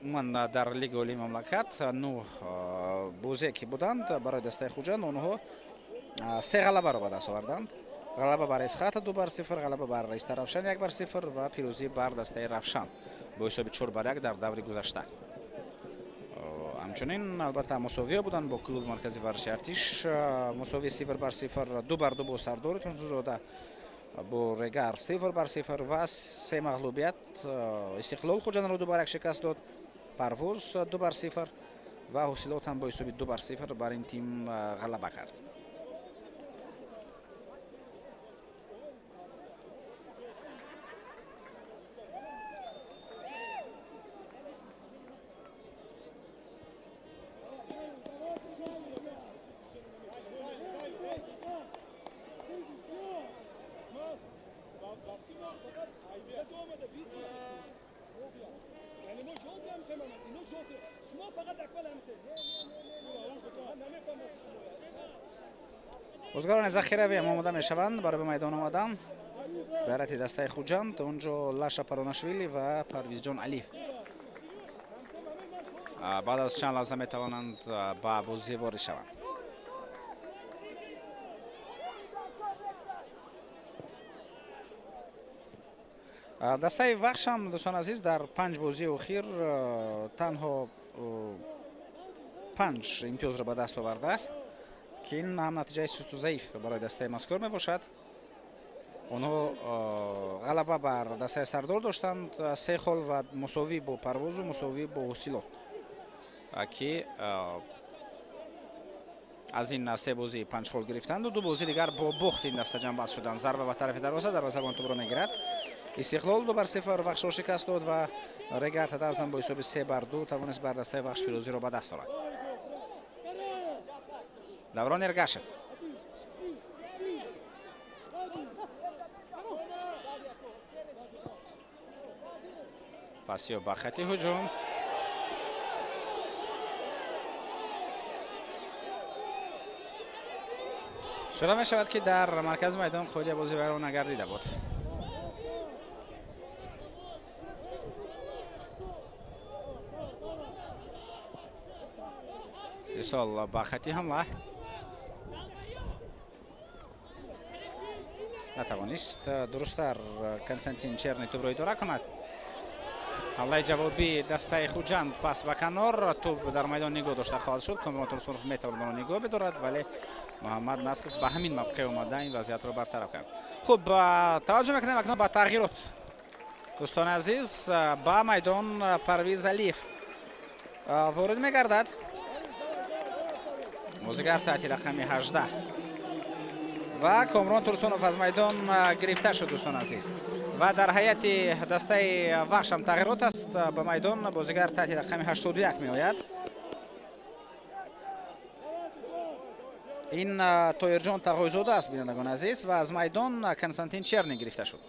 умуман дар Лигаи Олии мамлакат 9 бозие ки буданд барои дастаи Хуҷанд, онҳо 3 ғалабаро ба даст оварданд. Ғалаба бар Эсхата 2-0, ғалаба бар Истаравшан 1-0 ва пирӯзӣ бар дастаи Равшан бо ҳисоби 4-1 дар даври гузашта. Ҳамчунин албатта мусовиҳо буданд бо клуби марказии варзиши Артиш, мусовии 0-0, 2-2 бо Сардори Тунсузода, бо Регар 0-0 ва 3 мағлубият. Истиқлол Хуҷандро 2-1 шикаст дод, Парвоз 2-0 ва Ҳосилот ҳам бо ҳисоби 2-0 бар ин тим ғалаба кард. Бозигарони захиравиам омода мешаванд барои ба майдон омадан. Дар ҳайати дастаи Хуҷанд онҷо Лаша Паронашвили ва Парвизҷон Алиев баъд аз чанд лаҳза метавонанд ба бозӣ ворид шаванд. Дастаи Вахш ҳам, дӯстони азиз, дар 5 бозии охир танҳо 5 имтиёзро ба даст овардааст, ки ин ҳам натиҷаи сусту заиф барои дастаи мазкур мебошад. Онҳо ғалаба бар дастаи Сардор доштанд 3 хол ва мусовӣ бо Парвозу мусовӣ бо Ҳосилот, ки аз ин 3 бозӣ 5 хол гирифтанду 2 бозӣ дигар бо бохт ин даста ҷамъбаст шуданд. Зарба ба тарафи дарвоза, дарвозабон тӯбро мегирад. Истиқлол 2-0 Вахшро шикаст дод ва Регар Тадаз ҳам бо ҳисоби 3-2 тавонист бар дастаи Вахш пирӯзиро ба даст орад. Даврон Эргашев. Пасиё ба хати ҳуҷум. Шуда мешавад, ки дар маркази майдон қоидаи бозӣ вайрон нагардида буд. Ирсол ба хати ҳамла. Натавонист дурусттар Константин Черный тӯбро идора кунад. Ҳамлаи ҷавобии дастаи Хуҷанд, пас ба канор, тӯб дар майдон нигоҳ дошта хоҳад шуд. Комрон Турсунов метавонад онро нигоҳ бидорад, вале Муҳаммад Насков ба ҳамин мавқеъ омада ин вазъиятро бартараф кард. Хуб, таваҷҷӯҳ мекунем акнун ба тағйирот. Дӯстони азиз, ба майдон Парвиз Алиев ворид мегардад. Бозигар таҳти рақами 18 ва Комрон Турсунов аз майдон гирифта шуд, дӯстони азиз. Ва дар ҳайати дастаи Вахш ҳам тағйирот аст. Ба майдон бозигар таҳти рақами 81 меояд. Ин Тоирҷон Тағойзода аст, бинандагони азиз, ва аз майдон Константин Черный гирифта шуд.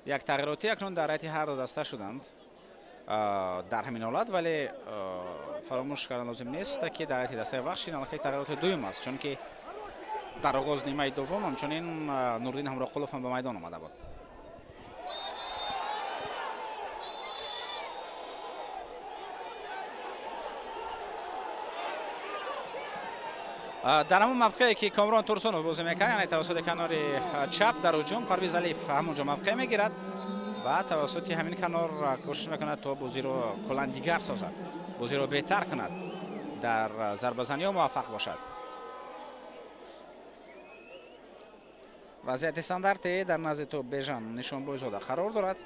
Як тағйироти акнун дар ҳайати ҳар ду даста шуданд дар ҳамин ҳолат, вале фаромӯш кардан лозим нест, ки дар ҳайати дастаи Вахш ин аллакай тағйироти дуюм аст, чунки дар оғоз нимаи дуввум ҳамчунин Нуриддин Ҳамроқулов ҳам ба майдон омада буд. Дар ҳамон мавқее ки Комрон Турсунов бозӣ мекард, яъне тавассути канори чап дар ҳуҷум, Парвиз Алиев ҳамонҷо мавқеъ мегирад ва тавассути ҳамин канор кӯшиш мекунад то бозиро куллан дигар созад, бозиро беҳтар кунад, дар зарбазаниҳо муваффақ бошад. Вазъияти стандарти дар назди тӯб Бежан Нишонбойзода қарор дорад.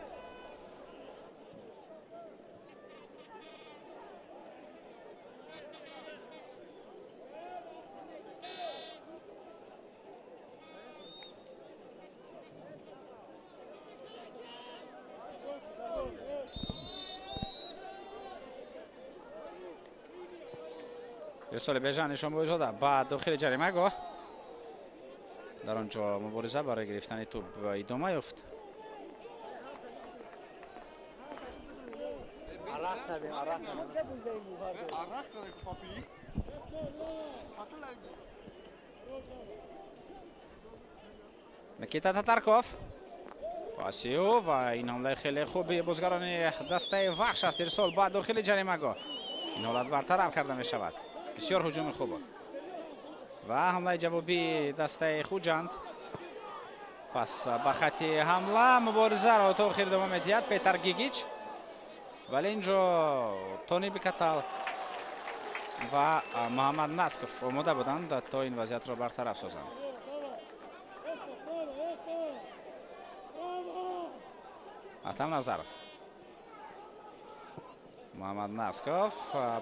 Ирсоли Бежан Нишонбойзода ба дохили ҷаримагоҳ. Дар он ҷо мубориза барои гирифтани тӯб идома ёфт. Никита Татарков пасиё ва ин ҳамлаи хеле хуби бозигарони дастаи Вахш аст. Ирсол ба дохили ҷаримагоҳ. Ин ҳолат бартараф карда мешавад. Бисёр ҳуҷуми хуб буд. Ва ҳамлаи ҷавобии дастаи Хуҷанд. Пас ба хати ҳамла муборизаро то охир идома медиҳад Петар Гигич. Вале инҷо Тони Бикатал ва Муҳаммад Насков омода буданд то ин вазъиятро бартараф созанд. Атам Назаров. Муҳаммад Насков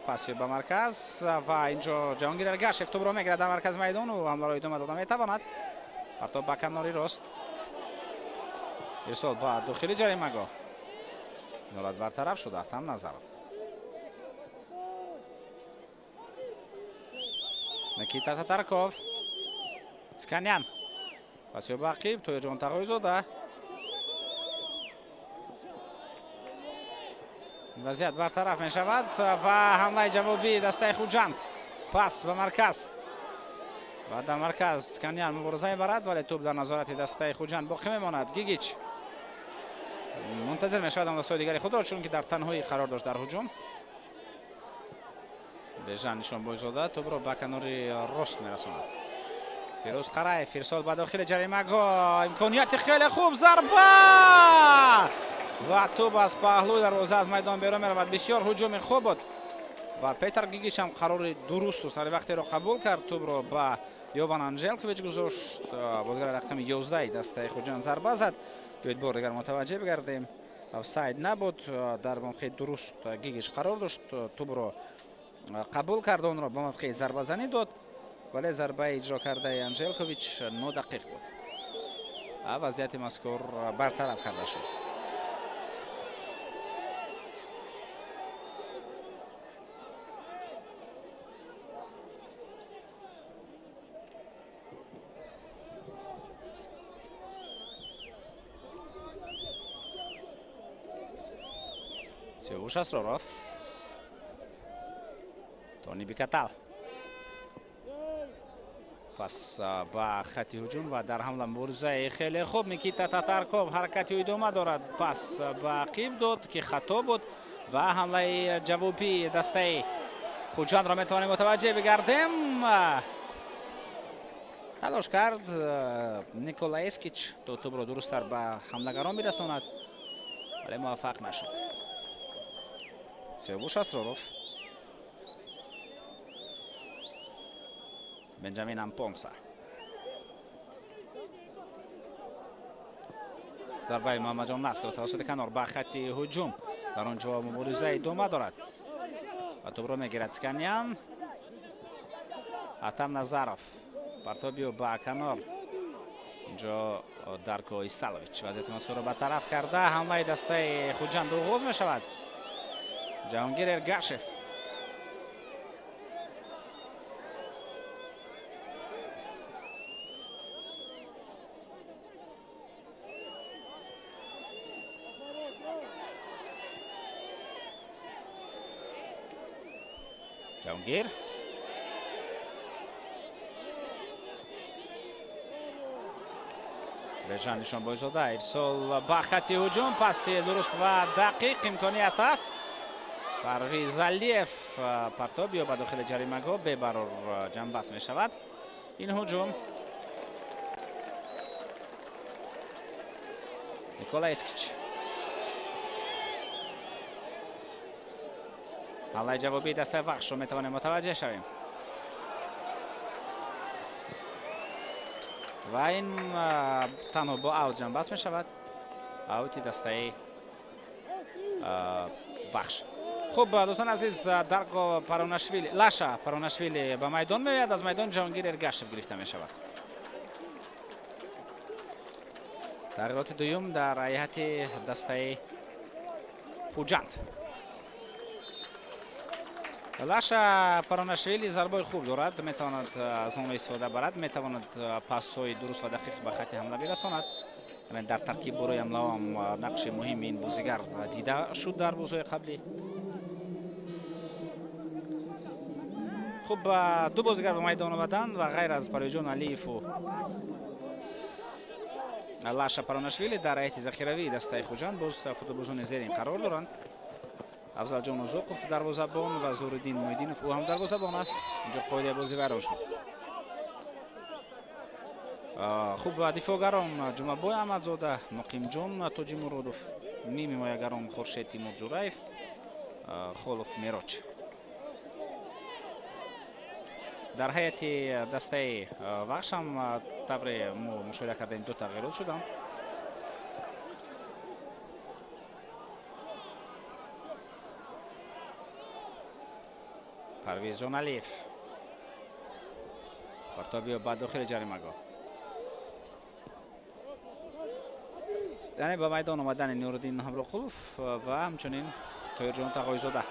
паси ба марказ ва инҷо Ҷаҳонгир Эргашев тӯбро мегирад дар маркази майдону ҳамларо идома дода метавонад. Партоб ба канори рост. Ирсол ба дохили ҷаримагоҳ. Ин ҳолат бартараф шуд. Атам Назаров. Никита Татарков. Сканян. Паси ба ақиб Тоирҷон Тағойзода. Вазъият бартараф мешавад ва ҳамлаи ҷавобии дастаи Хуҷанд. Пас ба марказ ва дар марказ Канян мубориза мебарад, вале тӯб дар назорати дастаи Хуҷанд боқӣ мемонад. Гигич мунтазир мешавад ҳамдастҳои дигари худро, чунки дар танҳоӣ қарор дошт дар ҳуҷум. Бежан Нишонбойзода тӯбро ба канори рост мерасонад. Фирӯз Қараев ирсол ба дохили ҷаримагоҳ. Имконияти хеле хуб, зарба ва тӯб аз паҳлӯи дарвоза аз майдон берун меравад. Бисёр ҳуҷуми хуб буд ва Петар Гигич ҳам қарори дурусту сари вақтиро қабул кард. Тӯбро ба Йован Анжелкович гузошт. Бозигари рақами 11 дастаи Хуҷанд зарба зад. Биёед бор дигар мутаваҷҷеҳ бигардем. Офсайд набуд, дар мавқеи дуруст Гигич қарор дошт, тӯбро қабул кард, онро ба мавқеи зарбазанӣ дод, вале зарбаи иҷро кардаи Анжелкович нодақиқ буд. Вазъияти мазкур бартараф карда шуд. Сиёвуш Асроров, Тони Бикатал пас ба хати ҳуҷум ва дар ҳамла муборизаи хеле хуб. Никита Татарков ҳаракати ӯ идома дорад, пас ба ақиб дод, ки хато буд ва ҳамлаи ҷавобии дастаи Хуҷандро метавонем мутаваҷҷеҳ бигардем. Талош кард Никола Эскич то тӯбро дурусттар ба ҳамлагарон бирасонад, вале муваффақ нашуд. Сиёвуш Асроров, Бенҷамин Ампонса, зарбаи Муҳаммадҷон Насков тавассути канор ба хати ҳуҷум. Дар он ҷо мубориза идома дорад ва тӯбро мегирад Сканян. Атам Назаров партобиё ба канор. Инҷо Дарко Исалович вазъияти мазкурро бартараф карда. Ҳамлаи дастаи Хуҷанд оғоз мешавад. Ҷаҳонгир Эргашев, Ҷаҳонгир Бежан Нишонбойзода, ирсол ба хати ҳуҷум, паси дуруст ва дақиқ, имконият аст. Парвиз Алиев партоб ё ба дохили ҷаримагоҳ бебарор ҷамъбаст мешавад ин ҳуҷум. Никола Эскич, ҳамлаи ҷавобии дастаи Вахшро метавонем мутаваҷҷеҳ шавем ва ин танҳо бо аут ҷамъбаст мешавад. Аути дастаи Вахш. Хуб, дӯстон азиз, Дарко Паронашвили, Лаша Паронашвили ба майдон меояд. Аз майдон Ҷаҳонгир Эргашев гирифта мешавад. Тағйироти дуюм дар ҳайати дастаи Хуҷанд. Лаша Паронашвили зарбаи хуб дорад, метавонад аз он истифода барад, метавонад пассҳои дуруст ва дақиқ ба хати ҳамла бирасонад. Дар таркиб барои ҳамлаам нақши муҳими ин бозигар дида шуд дар бозиҳои қаблӣ. Хуб, ду бозигар ба майдон омаданд ва ғайр аз Парвизҷон Алиеву Лаша Паронашвили дар ҳайати захиравии дастаи Хуҷанд боз футболбозони зерин қарор доранд. Афзалҷон Узуқов дарвозабон ва Зуҳриддин Муҳиддинов, ӯ ҳам дарвозабон аст. Инҷо қоидаи бозӣ вайрон шуд. Хуб, дифоъгарон Ҷумабой Аҳмадзода, Муқимҷон Тоҷимуродов, нимҳимоягарон Хуршед Тимурҷураев, Холов Мероч. Дар ҳайати дастаи Вахш ҳам тавре мо мушоҳида кардем ду тағйирот шуданд. Парвизҷон Алиев партобиё ба дохили ҷаримагоҳ. Яъне ба майдон омадани Нуриддин Ҳамроқулов ва ҳамчунин Тоҳирҷон Тағоизода.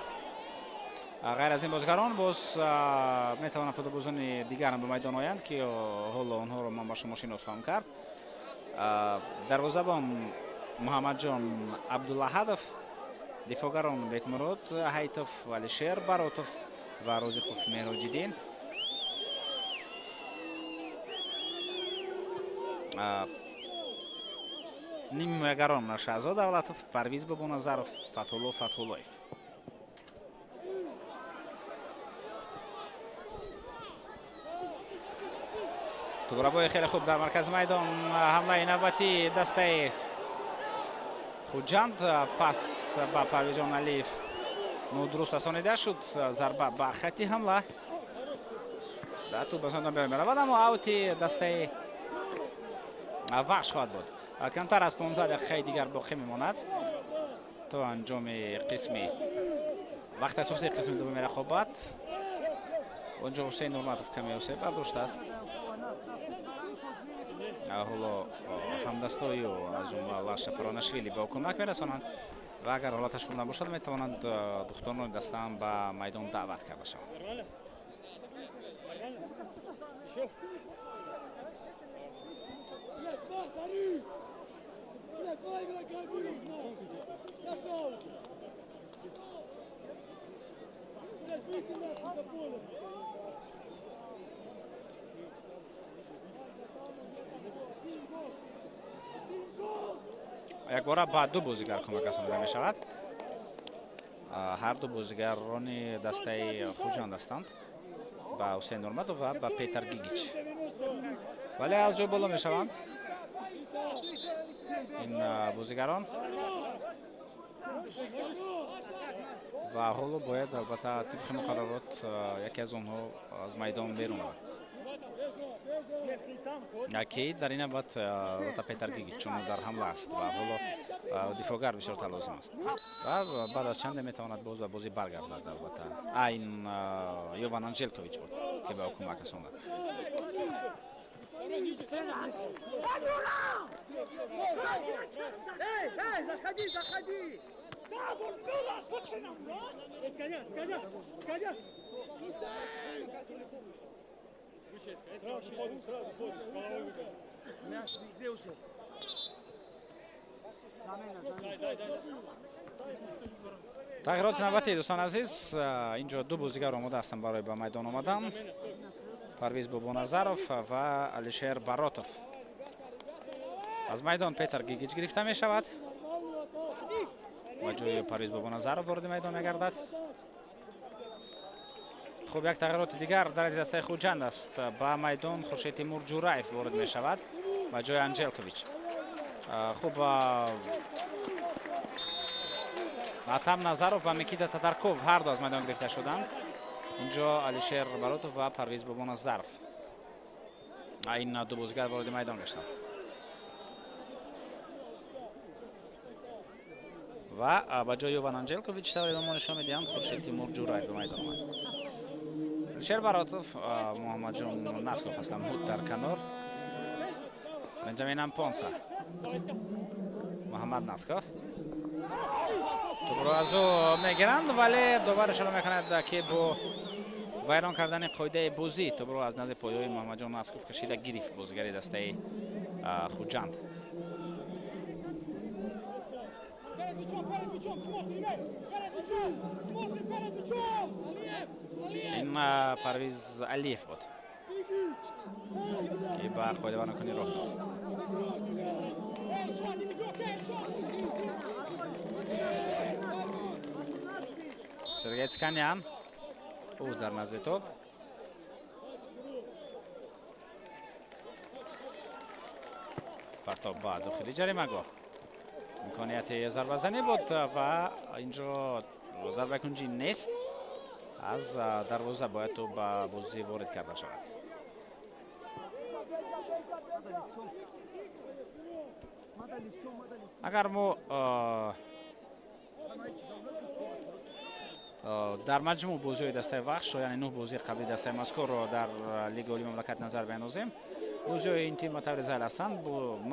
Ғайр аз ин бозигарон боз метавонанд футболбозони дигарам ба майдон оянд, ки ҳоло онҳоро ман ба шумо шинос хоҳам кард. Дарвозабон Муҳаммадҷон Абдулаҳадов, дифоъгарон Бекмурод Ҳайтов, Алишер Баротов ва Розиқов Меҳроҷиддин. Нимҳимоягарон Шаҳзод Давлатов, Парвиз Бобоназаров, Фатҳулло Фатҳуллоев. Тӯбрабои хеле хуб дар маркази майдон. Ҳамлаи навбатии дастаи Хуҷанд, пас ба Парвизҷон Алиев нодуруст расонида шуд. Зарба ба хати ҳамла. Дар тӯб ба зондон меравад, аммо аути дастаи Вахш хоҳад буд. Камтар аз 15 дақиқаи дигар боқӣ мемонад то анҷоми қисми вақти асосии қисми дуввуми рақобат. Онҷо Ҳусейн Нурматов каме осеб бардоштааст. Ҳоло ҳамдастои ӯ аз ҷумла Лаша Паронашвили ба ӯ кӯмак мерасонанд ва агар ҳолаташ хуб набошад, метавонанд духтарони дастаам ба майдон даъват карда шаванд. Якбора ба ду бозигар кӯмак расонида мешавад. Ҳар ду бозигарони дастаи Хуҷанд ҳастанд, ба Ҳусейн Нурматов ва ба Петар Гигич. Вале аз ҷой боло мешаванд ин бозигарон ва ҳоло бояд албатта тибқи муқаррарот яке аз онҳо аз майдон берун равад. Яке дар ин навбат албатта Петар Гигич, чун дар ҳамла аст ва ҳоло дифоъгар бисёртар лозим аст ва баъд аз чанде метавонад боз ба бозӣ баргардад. Албатта ин Йован Анжелкович буд, ки ба ӯ кӯмак расонад. Заходи, заходи! Тағйироти навбатӣ, дӯстони азиз, инҷо ду бозигар омода ҳастанд барои ба майдон омадан: Парвиз Бобоназаров ва Алишер Баротов. Аз майдон Петар Гигич гирифта мешавад, ба ҷои Парвиз Бобоназаров вориди майдон мегардад. Хуб, як тағйироти дигар дар дастаи Хуҷанд аст. Ба майдон Хуршед Тимур Ҷураев ворид мешавад ба ҷои Анжелкович. Хуб, Атам Назаров ва Микита Татарков ҳар ду аз майдон гирифта шуданд. Инҷо Алишер Баротов ва Парвиз Бобоназаров, ин ду бозигар вориди майдон гаштанд ва ба ҷои Йован Анжелкович тавре мо нишон медиҳанд, Хуршед Тимур Ҷураев ба майдон омад. Алишер Баротов, Муҳаммадҷон Насков ҳастанд буд дар канор, Бенҷамин Ампонса, Муҳаммад Насков тӯбро аз ӯ мегиранд, вале довар ишора мекунад, ки бо вайрон кардани қоидаи бозӣ тӯбро аз назди пойҳои Муҳаммадҷон Насков кашида гирифт бозигари дастаи Хуҷанд. Ин Парвиз Алиев буд, ки ба қоидавайронкунӣ роҳ дод. Сергей Цканян, ӯ дар назди топ. Партоб ба дохили ҷаримагоҳ, имконияти зарбазанӣ буд ва инҷо зарбакунҷӣ нест. Аз дарвоза бояд тӯб ба бозӣ ворид карда шавад. Агар мо дар маҷмӯъ бозиҳои дастаи Вахш, яъне 9 бозии қабли дастаи мазкурро дар Лигаи Олии мамлакат назар биандозем, бозиҳои ин тим ба таври зайл ҳастанд.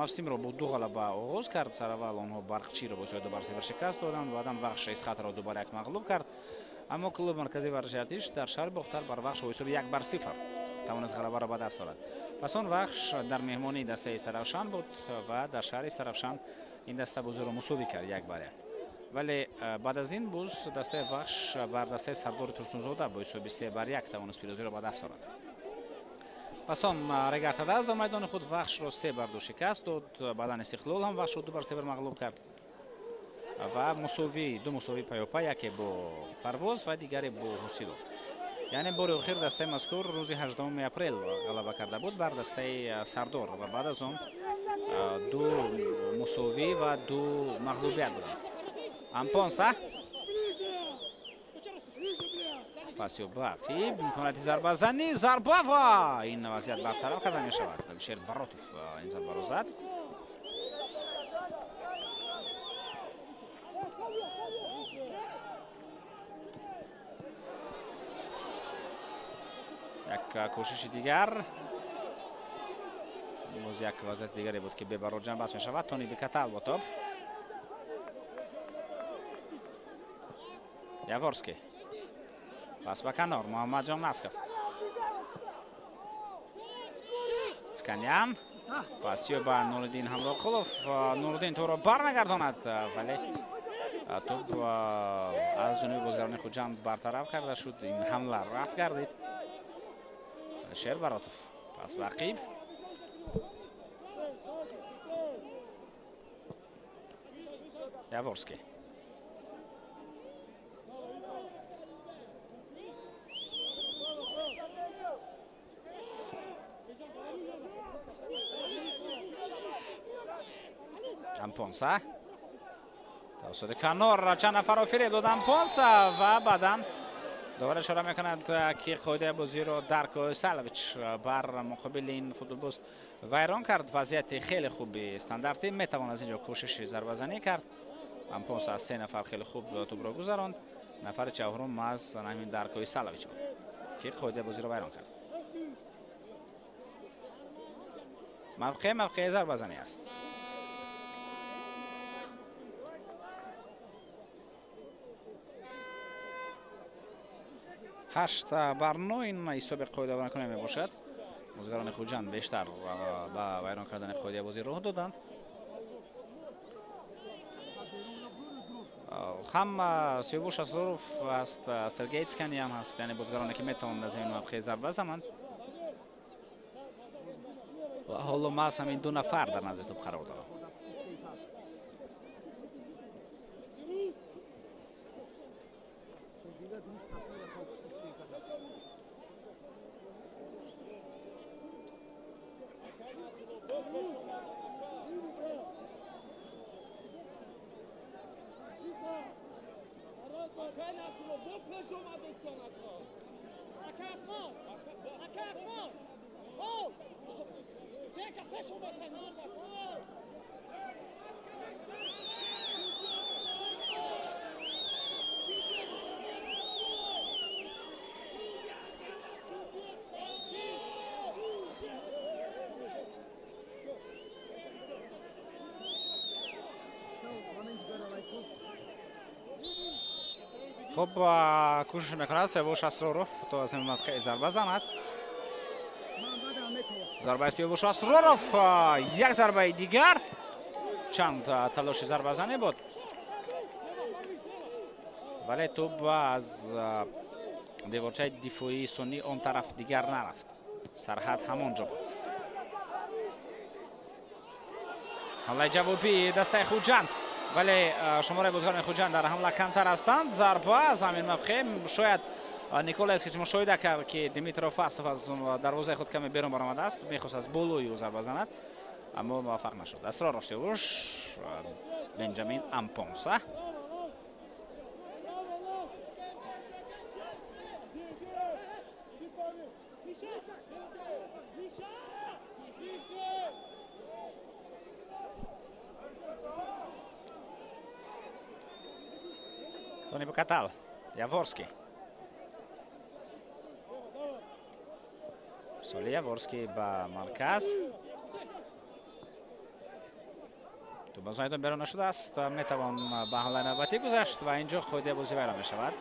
Мавсимро бо 2 ғалаба оғоз кард. Сараввал онҳо Барқчиро бо 2-0 шикаст доданд, баъдан Вахш Исхатро 2-1 мағлуб кард. Аммо клуби марказии варзиши Артиш дар шаҳри Бохтар бар Вахш бо ҳисоби 1-0 тавонист ғалабаро ба даст орад. Пас он Вахш дар меҳмонии дастаи Истаравшан буд ва дар шаҳри Истаравшан ин даста бозиро мусовӣ кард 1-1. Вале баъд аз ин боз дастаи Вахш бар дастаи Сардори Турсунзода бо ҳисоби 3-1 тавонист пирӯзиро ба даст орад. Пас он Регар-ТадАЗ дар майдони худ Вахшро 3-2 шикаст дод. Баъдан Истиқлол ҳам Вахшро 2-0 мағлуб кард ва мусовӣ, ду мусовӣ паёпай, яке бо Парвоз ва дигаре бо Ҳосилов. Яъне бори охир дастаи мазкур рӯзи 18 апрел ғалаба карда буд бар дастаи Сардор ва баъд аз он ду мусовӣ ва ду мағлубият буданд. Ампонса пасио ба ақиб, имконияти зарбазанӣ, зарба ва ин вазъият бартараф карда мешавад. Алишер Баротов ин зарбаро зад. Як кӯшиши дигар, боз як вазъияти дигаре буд, ки бебарор ҷамъбаст мешавад. Тони Бекатал бо топ, Яворский пас ба канор, Муҳаммадҷон Насков, Цканян пасиё ба Нуриддин Ҳамроқулов. Нуриддин тӯро бармегардонад, вале Тӯб аз ҷониби бозигарони Хуҷанд бартараф карда шуд. Ин ҳамла рафт гардид. Шер Баротов пас ба ақиб. Яворский. Ампонса тавассути канор чанд нафарро фиреб дод Ампонса ва баъдан довар ишора мекунад, ки қоидаи бозиро Дарко Салович бар муқобили ин футболбоз вайрон кард. Вазъияти хеле хуби стандартӣ, метавон аз инҷо кӯшиши зарбазанӣ кард. Ампонса аз се нафар хеле хуб тӯбро гузаронд. Нафари чаҳорум аз ҳамин Дарко Салович буд, ки қоидаи бозиро вайрон кард. Мавқеъ зарбазанӣ аст. Ҳашт бар нӯ ин ҳисоби қоидавайронкунӣ мебошад. Бозигарони Хуҷанд бештар ба вайрон кардани қоидаи бозӣ роҳ доданд. Ҳам Сиёвуш Асроров аст, Сергей Цкани ҳам ҳаст, яъне бозигароне ки метавонанд аз ин мавқеъ зарба зананд. Ва ҳоло маҳз ҳамин ду нафар дар назди тӯб қарор доранд. Хуб кӯшиш мекунад Сиёвуш Асроров то аз ин мавқеъ зарба занад. Зарбаи Сиёвуш Асроров, як зарбаи дигар. Чанд талоши зарбазанӣ буд, вале тӯб аз деворчаи дифоии суннӣ он тараф дигар нарафт. Сарҳад ҳамон ҷо буд. Ҳамлаи ҷавобии дастаи Хуҷанд, вале шумораи бозигарони Хуҷанд дар ҳамла камтар ҳастанд. Зарба аз ҳамин мавқеъ шояд Николаевскич мушоҳида кард, ки Димитро Фастов аз дарвозаи худ каме берун баромадааст, мехост аз болои ӯ зарба занад, аммо муваффақ нашуд. Асроров Сиёвуш, Бенҷамин Ампонса. Тони Бокатал, Яворский. Соли Яворский ба марказ. Тӯб аз майдон берун нашудааст, метавон ба ҳамлаи навбатӣ гузашт ва инҷо қоидаи бозӣ вайрон мешавад.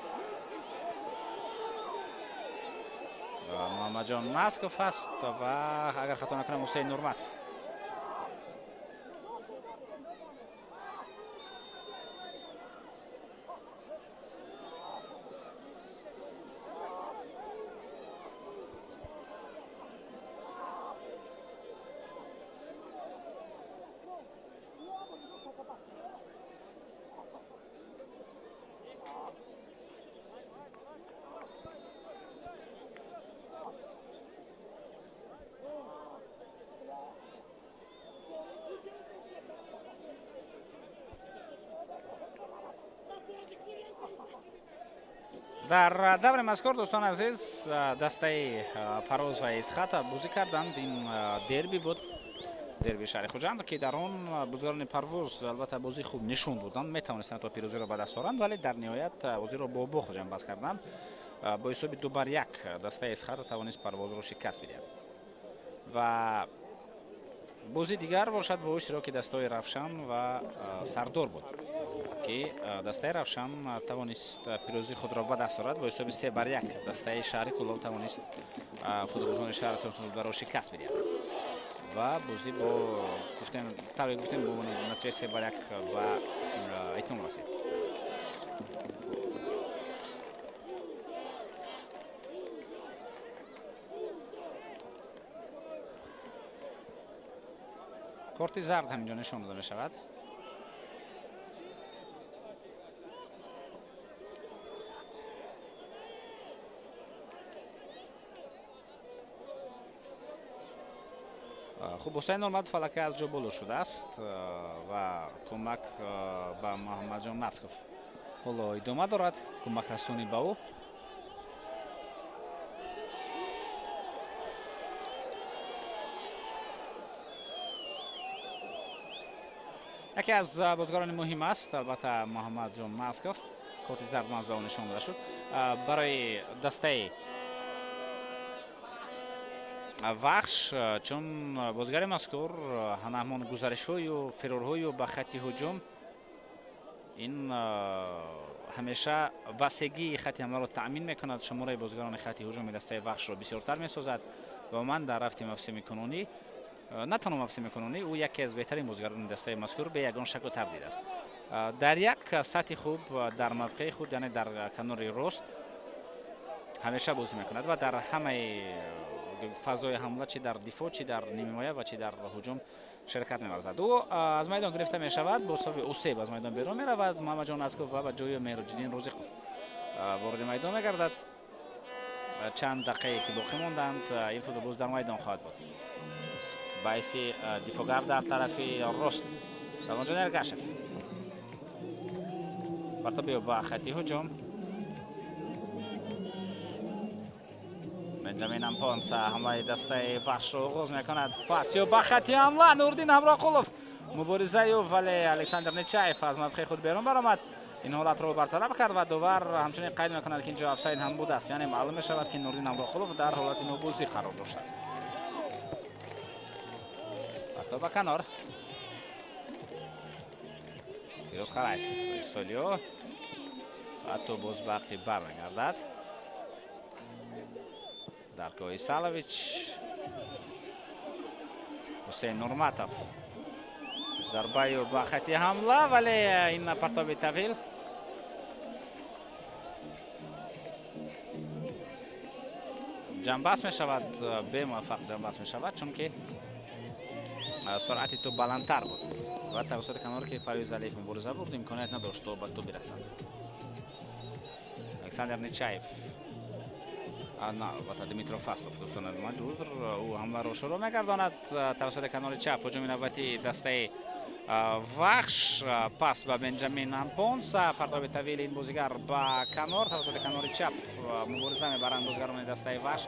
Муҳаммадҷон Насков аст ва агар хато накунам Ҳусейн Нурматов. Дар даври мазкур, дӯстони азиз, дастаи Парвоз ва Исхата бозӣ карданд. Ин дерби буд, дерби шаҳри Хуҷанд, ки дар он бозигарони Парвоз албатта бозии хуб нишон доданд, метавонистанд то пирӯзиро ба даст оранд, вале дар ниҳоят бозиро бо бохт ҷамъбаст карданд. Бо ҳисоби 2-1 дастаи Исхата тавонист Парвозро шикаст бидиҳад. Ва бозии дигар бошад бо иштироки дастаҳои Равшан ва Сардор буд, ки дастаи Равшан тавонист пирӯзии худро ба даст орад бо ҳисоби 3-1. Дастаи шаҳри Кӯлоб тавонист футболбозони шаҳри Турсунзодаро шикаст бидиҳад ва бозӣ бо гуфтем, тавре гуфтем, бо натиҷаи 3-1 ба итмом расид. Корти зард ҳаминҷо нишон дода мешавад. Хуб, Ҳусайн Нурматов аллакай аз ҷо боло шудааст ва кӯмак ба Муҳаммадҷон Насков ҳоло идома дорад, кӯмакрасонӣ ба ӯ. Яке аз бозигарони муҳим аст, албатта, Муҳаммадҷон Насков. Корти зард ба ӯ нишон дода шуд. Барои дастаи Вахш, чун бозигари мазкур ҳамон гузаришҳою фирорҳою ба хатти ҳуҷум ин ҳамеша васегии хатти ҳамларо таъмин мекунад, шумораи бозигарони хатти ҳуҷуми дастаи Вахшро бисёртар месозад ва ман дар рафти мавсими кунунӣ, на танҳо мавсими кунунӣ, ӯ яке аз беҳтарин бозигарони дастаи мазкур бе ягон шаку тардид аст. Дар як сатҳи хуб дар мавқеи худ, яъне дар канори рост ҳамеша бозӣ мекунад ва дар ҳамаи фазои ҳамла, чи дар дифоъ, чи дар нимҳимоя ва чи дар ҳуҷум ширкат меварзад. Ӯ аз майдон гирифта мешавад, бо сабаби усеб аз майдон берун меравад Муҳаммадҷон Насков ва ба ҷои Меҳроҷиддин Розиқов вориди майдон мегардад. Чанд дақиқае ки боқӣ монданд, ин футболбоз дар майдон хоҳад буд. Ба ҳайси дифоъгар дар тарафи рост Равонҷон Эргашев. Партоби ба хатти ҳуҷум. Бенҷамин Ампонса ҳамлаи дастаи Вахшро оғоз мекунад. Пас ё ба хатти ҳамла Нурдин Ҳамроқулов муборизаю, вале Александр Нечаев аз мавқеи худ берун баромад. Ин ҳолатро бартараф кард ва довар ҳамчунин қайд мекунад, ки инҷо офсайд ҳам будааст. Яъне маълум мешавад, ки Нурдин Ҳамроқулов дар ҳолати нобозӣ қарор доштааст. Партоб ба канор. Фирӯз Хараев Солио ва то боз ба ақиб бармегардад. Дарко Исалович, Ҳусейн Нурматов зарбаю ба хатти ҳамла, вале ин партоби тавил ҷанбаст мешавад, бемуваффақ ҷанбаст мешавад, чунки суръати тӯб баландтар буд ва тавассути канор, ки Парвиз Алиев мубориза бурд, имконият надошт то ба тӯб бирасад. Александр Нечаев, на, албатта, Дмитро Фаслов, дӯстони ман, узр, ӯ ҳамларо шурӯъ мегардонад тавассути канори чап. Ҳуҷуми навбатии дастаи Вахш, пас ба Бенҷамин Ампонса, партоби тавили ин бозигар ба канор, тавассути канори чап мубориза мебаранд бозигарони дастаи Вахш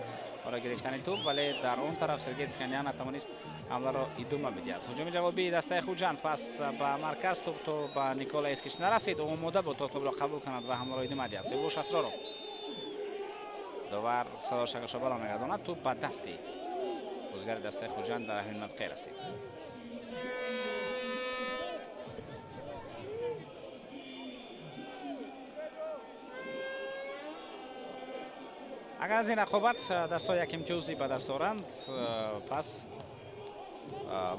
барои гирифтани тӯб, вале дар он тараф Сергей Цканян натавонист ҳамларо идома бидиҳад. Ҳуҷуми ҷавобии дастаи Хуҷанд, пас ба марказ, тӯб то ба Никола Эскич нарасид, ӯ омода буд то тӯбро қабул кунад ва ҳамларо идома диҳад. Севуш Асроров, довар садо боло мегардонад, тӯб ба дасти бозигари дастаи Хуҷанд дар ҳамин мавқеъ расид. Агар аз ин рақобат дастҳо як имтиёзӣ ба даст доранд, пас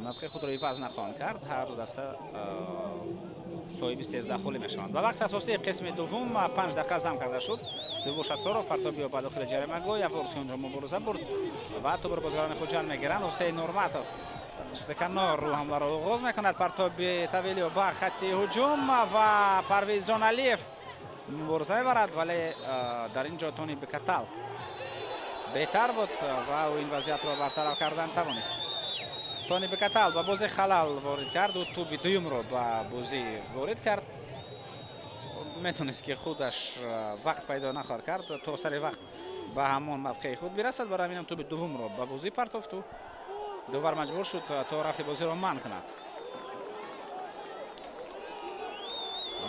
мавқеи худро иваз нахоҳанд кард. Ҳар ду даста соҳиби 13 холӣ мешаванд. Ба вақти асосии қисми дуввум 5 дақиқа зам карда шуд. Севуш Асроров партоби ба дохили ҷаримагоҳ, Яворский онҷо мубориза бурд ва тӯбро бозигарони Хуҷанд мегиранд. Ҳусейн Нурматов тавассути канор рӯ ҳамларо оғоз мекунад. Партоби тавилио ба хатти ҳуҷум ва Парвизҷон Алиев мубориза мебарад, вале дар ин ҷо Тони Бекатал беҳтар буд ва ӯ ин вазъиятро бартараф кардан тавонист. Тони Бекатал ба бозӣ халал ворид кард, ӯ тӯби дуюмро ба бозӣ ворид кард. Метонист, ки худаш вақт пайдо нахоҳад кард то сари вақт ба ҳамон мавқеи худ бирасад, барои ҳаминам тӯби дуввумро ба бозӣ партофту довар маҷбур шуд то рафти бозиро манъ кунад.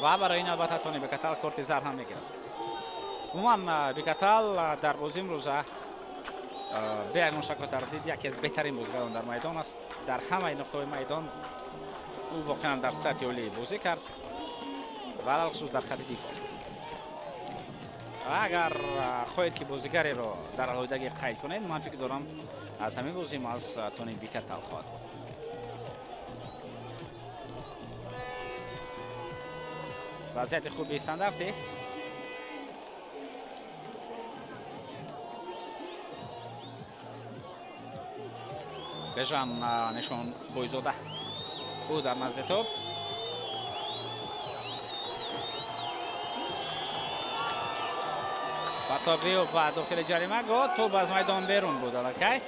Ва барои ин албатта Тони Бекатал корти зард ҳам мегирад. Умуман Бекатал дар бозии имрӯза бе ягон шаку тардид яке аз беҳтарин бозигарон дар майдон аст. Дар ҳамаи нуқтаҳои майдон ӯ воқеан дар сатҳи олӣ бозӣ кард ва алалхусус дар хатти дифоъ. Агар хоҳед, ки бозигареро дар алоҳидагӣ қайд кунед, ман фикр дорам, аз ҳамин бозӣ аз Тони Бекатал хоҳад буд. Вазъияти хуби стандарти Бежан Нишон Бойзода Ӯ дар назди топ. Партоби ӯ ба дохили ҷаримагоҳ, тӯб аз майдон берун буд аллакай.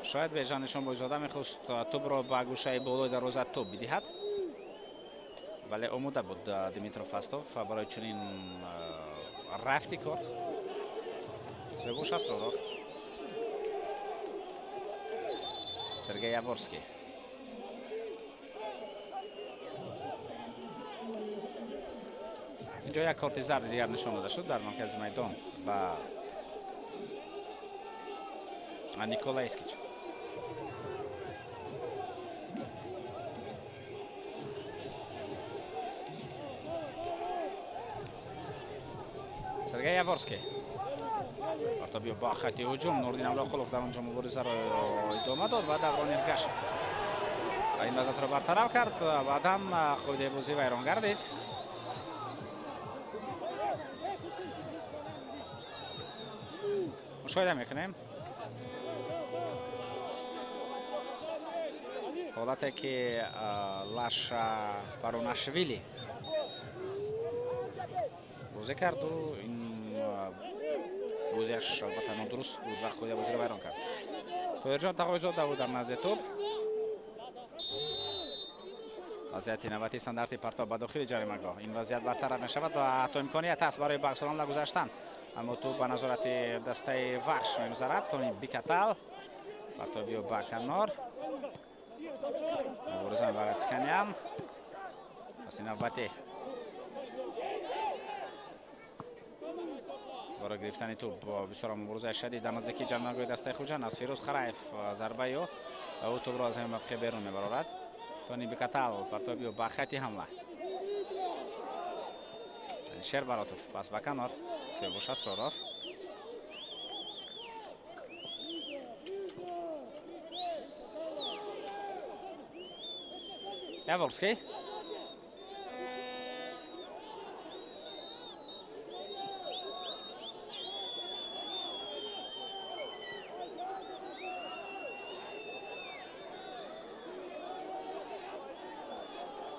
Шояд Бежан Нишонбойзода мехост тӯбро ба гӯшаи болои дарвоза тӯб бидиҳад, вале омода буд Димитров Фастов барои чунин рафти кор. Сиёвуш Асроров, Сергей Яворский. Инҷо як корти зарди дигар нишон дода шуд дар маркази майдон ба Никола Искич. Сергей Яворский. Партоби ба хати ҳуҷум. Нурдин Амроқулов дар онҷо муборизаро идома дод ва Даврон Иргашев ин вазъиятро бартараф кард. Баъдан қоидаи бозӣ вайрон гардид. Мушоҳида мекунем ҳолате ки Лаша Баронашвили бозӣ карду ин бозиаш албатта нодуруст буд ва қоидаи бозиро вайрон кард. Тоҳирҷон Тағойзода буд дар назди тӯб. Вазъияти навбатии стандарти партоб ба дохили ҷаримагоҳ. Ин вазъият бартараф мешавад ва ҳатто имконият ҳаст барои ба аксуламал гузаштан, аммо тӯб ба назорати дастаи Вахш мегузарад. Тони Бикатал партоби ӯ ба канор. Мубориза мебарад Сканян. Паси навбатӣ барои гирифтани тӯб бисёр муборизаи шадид дар наздикии ҷаримагоҳи дастаи Хуҷанд аз Фирӯз Хараев зарбаи ӯ ва ӯ тӯбро аз ҳамин мавқеъ берун мебарорад. Тони Бикатал партоби ӯ ба хати ҳамла. Шер Баротов пас ба канор. Сиёвуш Асроров. Яворский.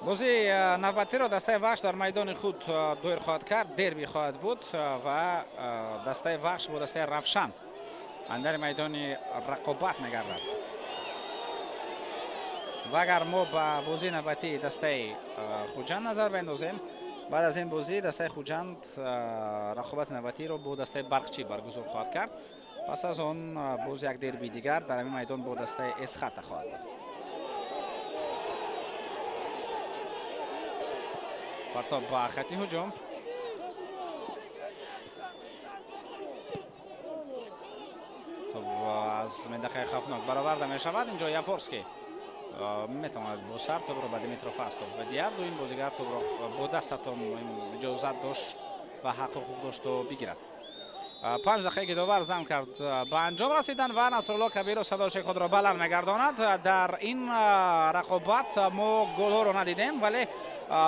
Бозии навбатиро дастаи Вахш дар майдони худ доир хоҳад кард, дерби хоҳад буд ва дастаи Вахш бо дастаи Равшан андари майдони рақобат мегардад. Ва агар мо ба бозии навбатии дастаи Хуҷанд назар бендозем, баъд аз ин бозӣ дастаи Хуҷанд рақобати навбатиро бо дастаи Барқчӣ баргузор хоҳад кард. Пас аз он боз як дерби дигар дар ҳамин майдон бо дастаи Эсхата хоҳад буд. Партоб ба хати ҳуҷум. Тоб аз минтақаи хавфнок бароварда мешавад. Инҷо Яворский метавонад бо сар тобро ба Димитров Фастов бидиҳад. Ин бозигар тобро бо даст ҳатто иҷозат дошт ва ҳақ ҳуқуқ дошт то бигирад. 5 дақиқае ки довар зам кард ба анҷом расиданд ва Насрулло Кабиров садоши худро баланд мегардонад. Дар ин рақобат мо голҳоро надидем, вале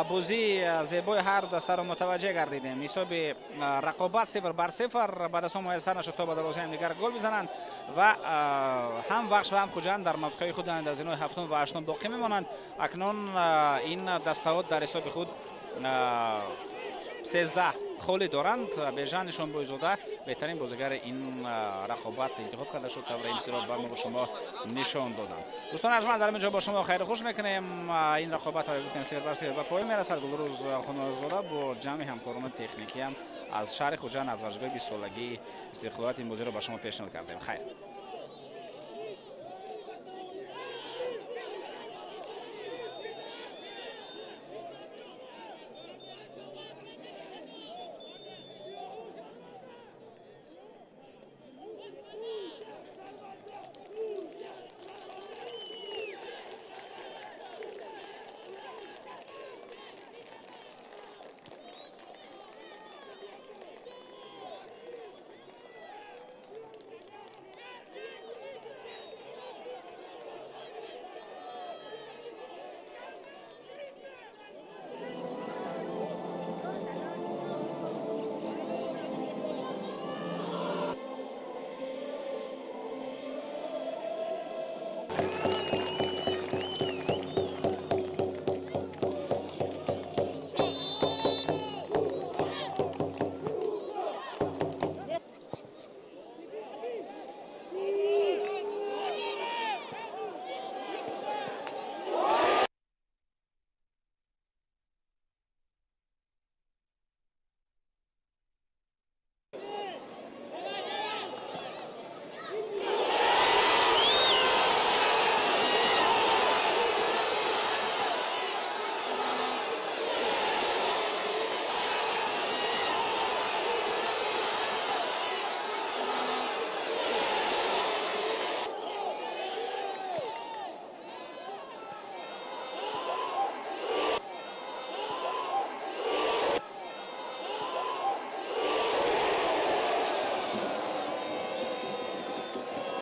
бозии зебои ҳар дастаро мутаваҷҷеҳ гардидем. Ҳисоби рақобат 0-0 ба дастҳо муяссар нашуд то ба дарвозаи ҳамдигар гол бизананд ва ҳам Вахш ва ҳам Хуҷанд дар мавқеи худ аз зинои ҳафтум ва ҳаштум боқӣ мемонанд. Акнун ин дастаҳо дар ҳисоби худ 13 холӣ доранд. Бежан Нишонбойзода беҳтарин бозигари ин рақобат интихоб карда шуд. Тавре ин сиро ба мо шумо нишон додам. Дӯстон арҷманд, дар инҷо бо шумо хайру хуш мекунем. Ин рақобат гуфтем 0-0 ба поён мерасад. Гулрӯз Хунозода бо ҷамъи ҳамкорони техникиам аз шаҳри Хуҷанд аз варзишгоҳи 20-солагии истиқлолият ин бозиро ба шумо пешниҳод кардем. Хайр.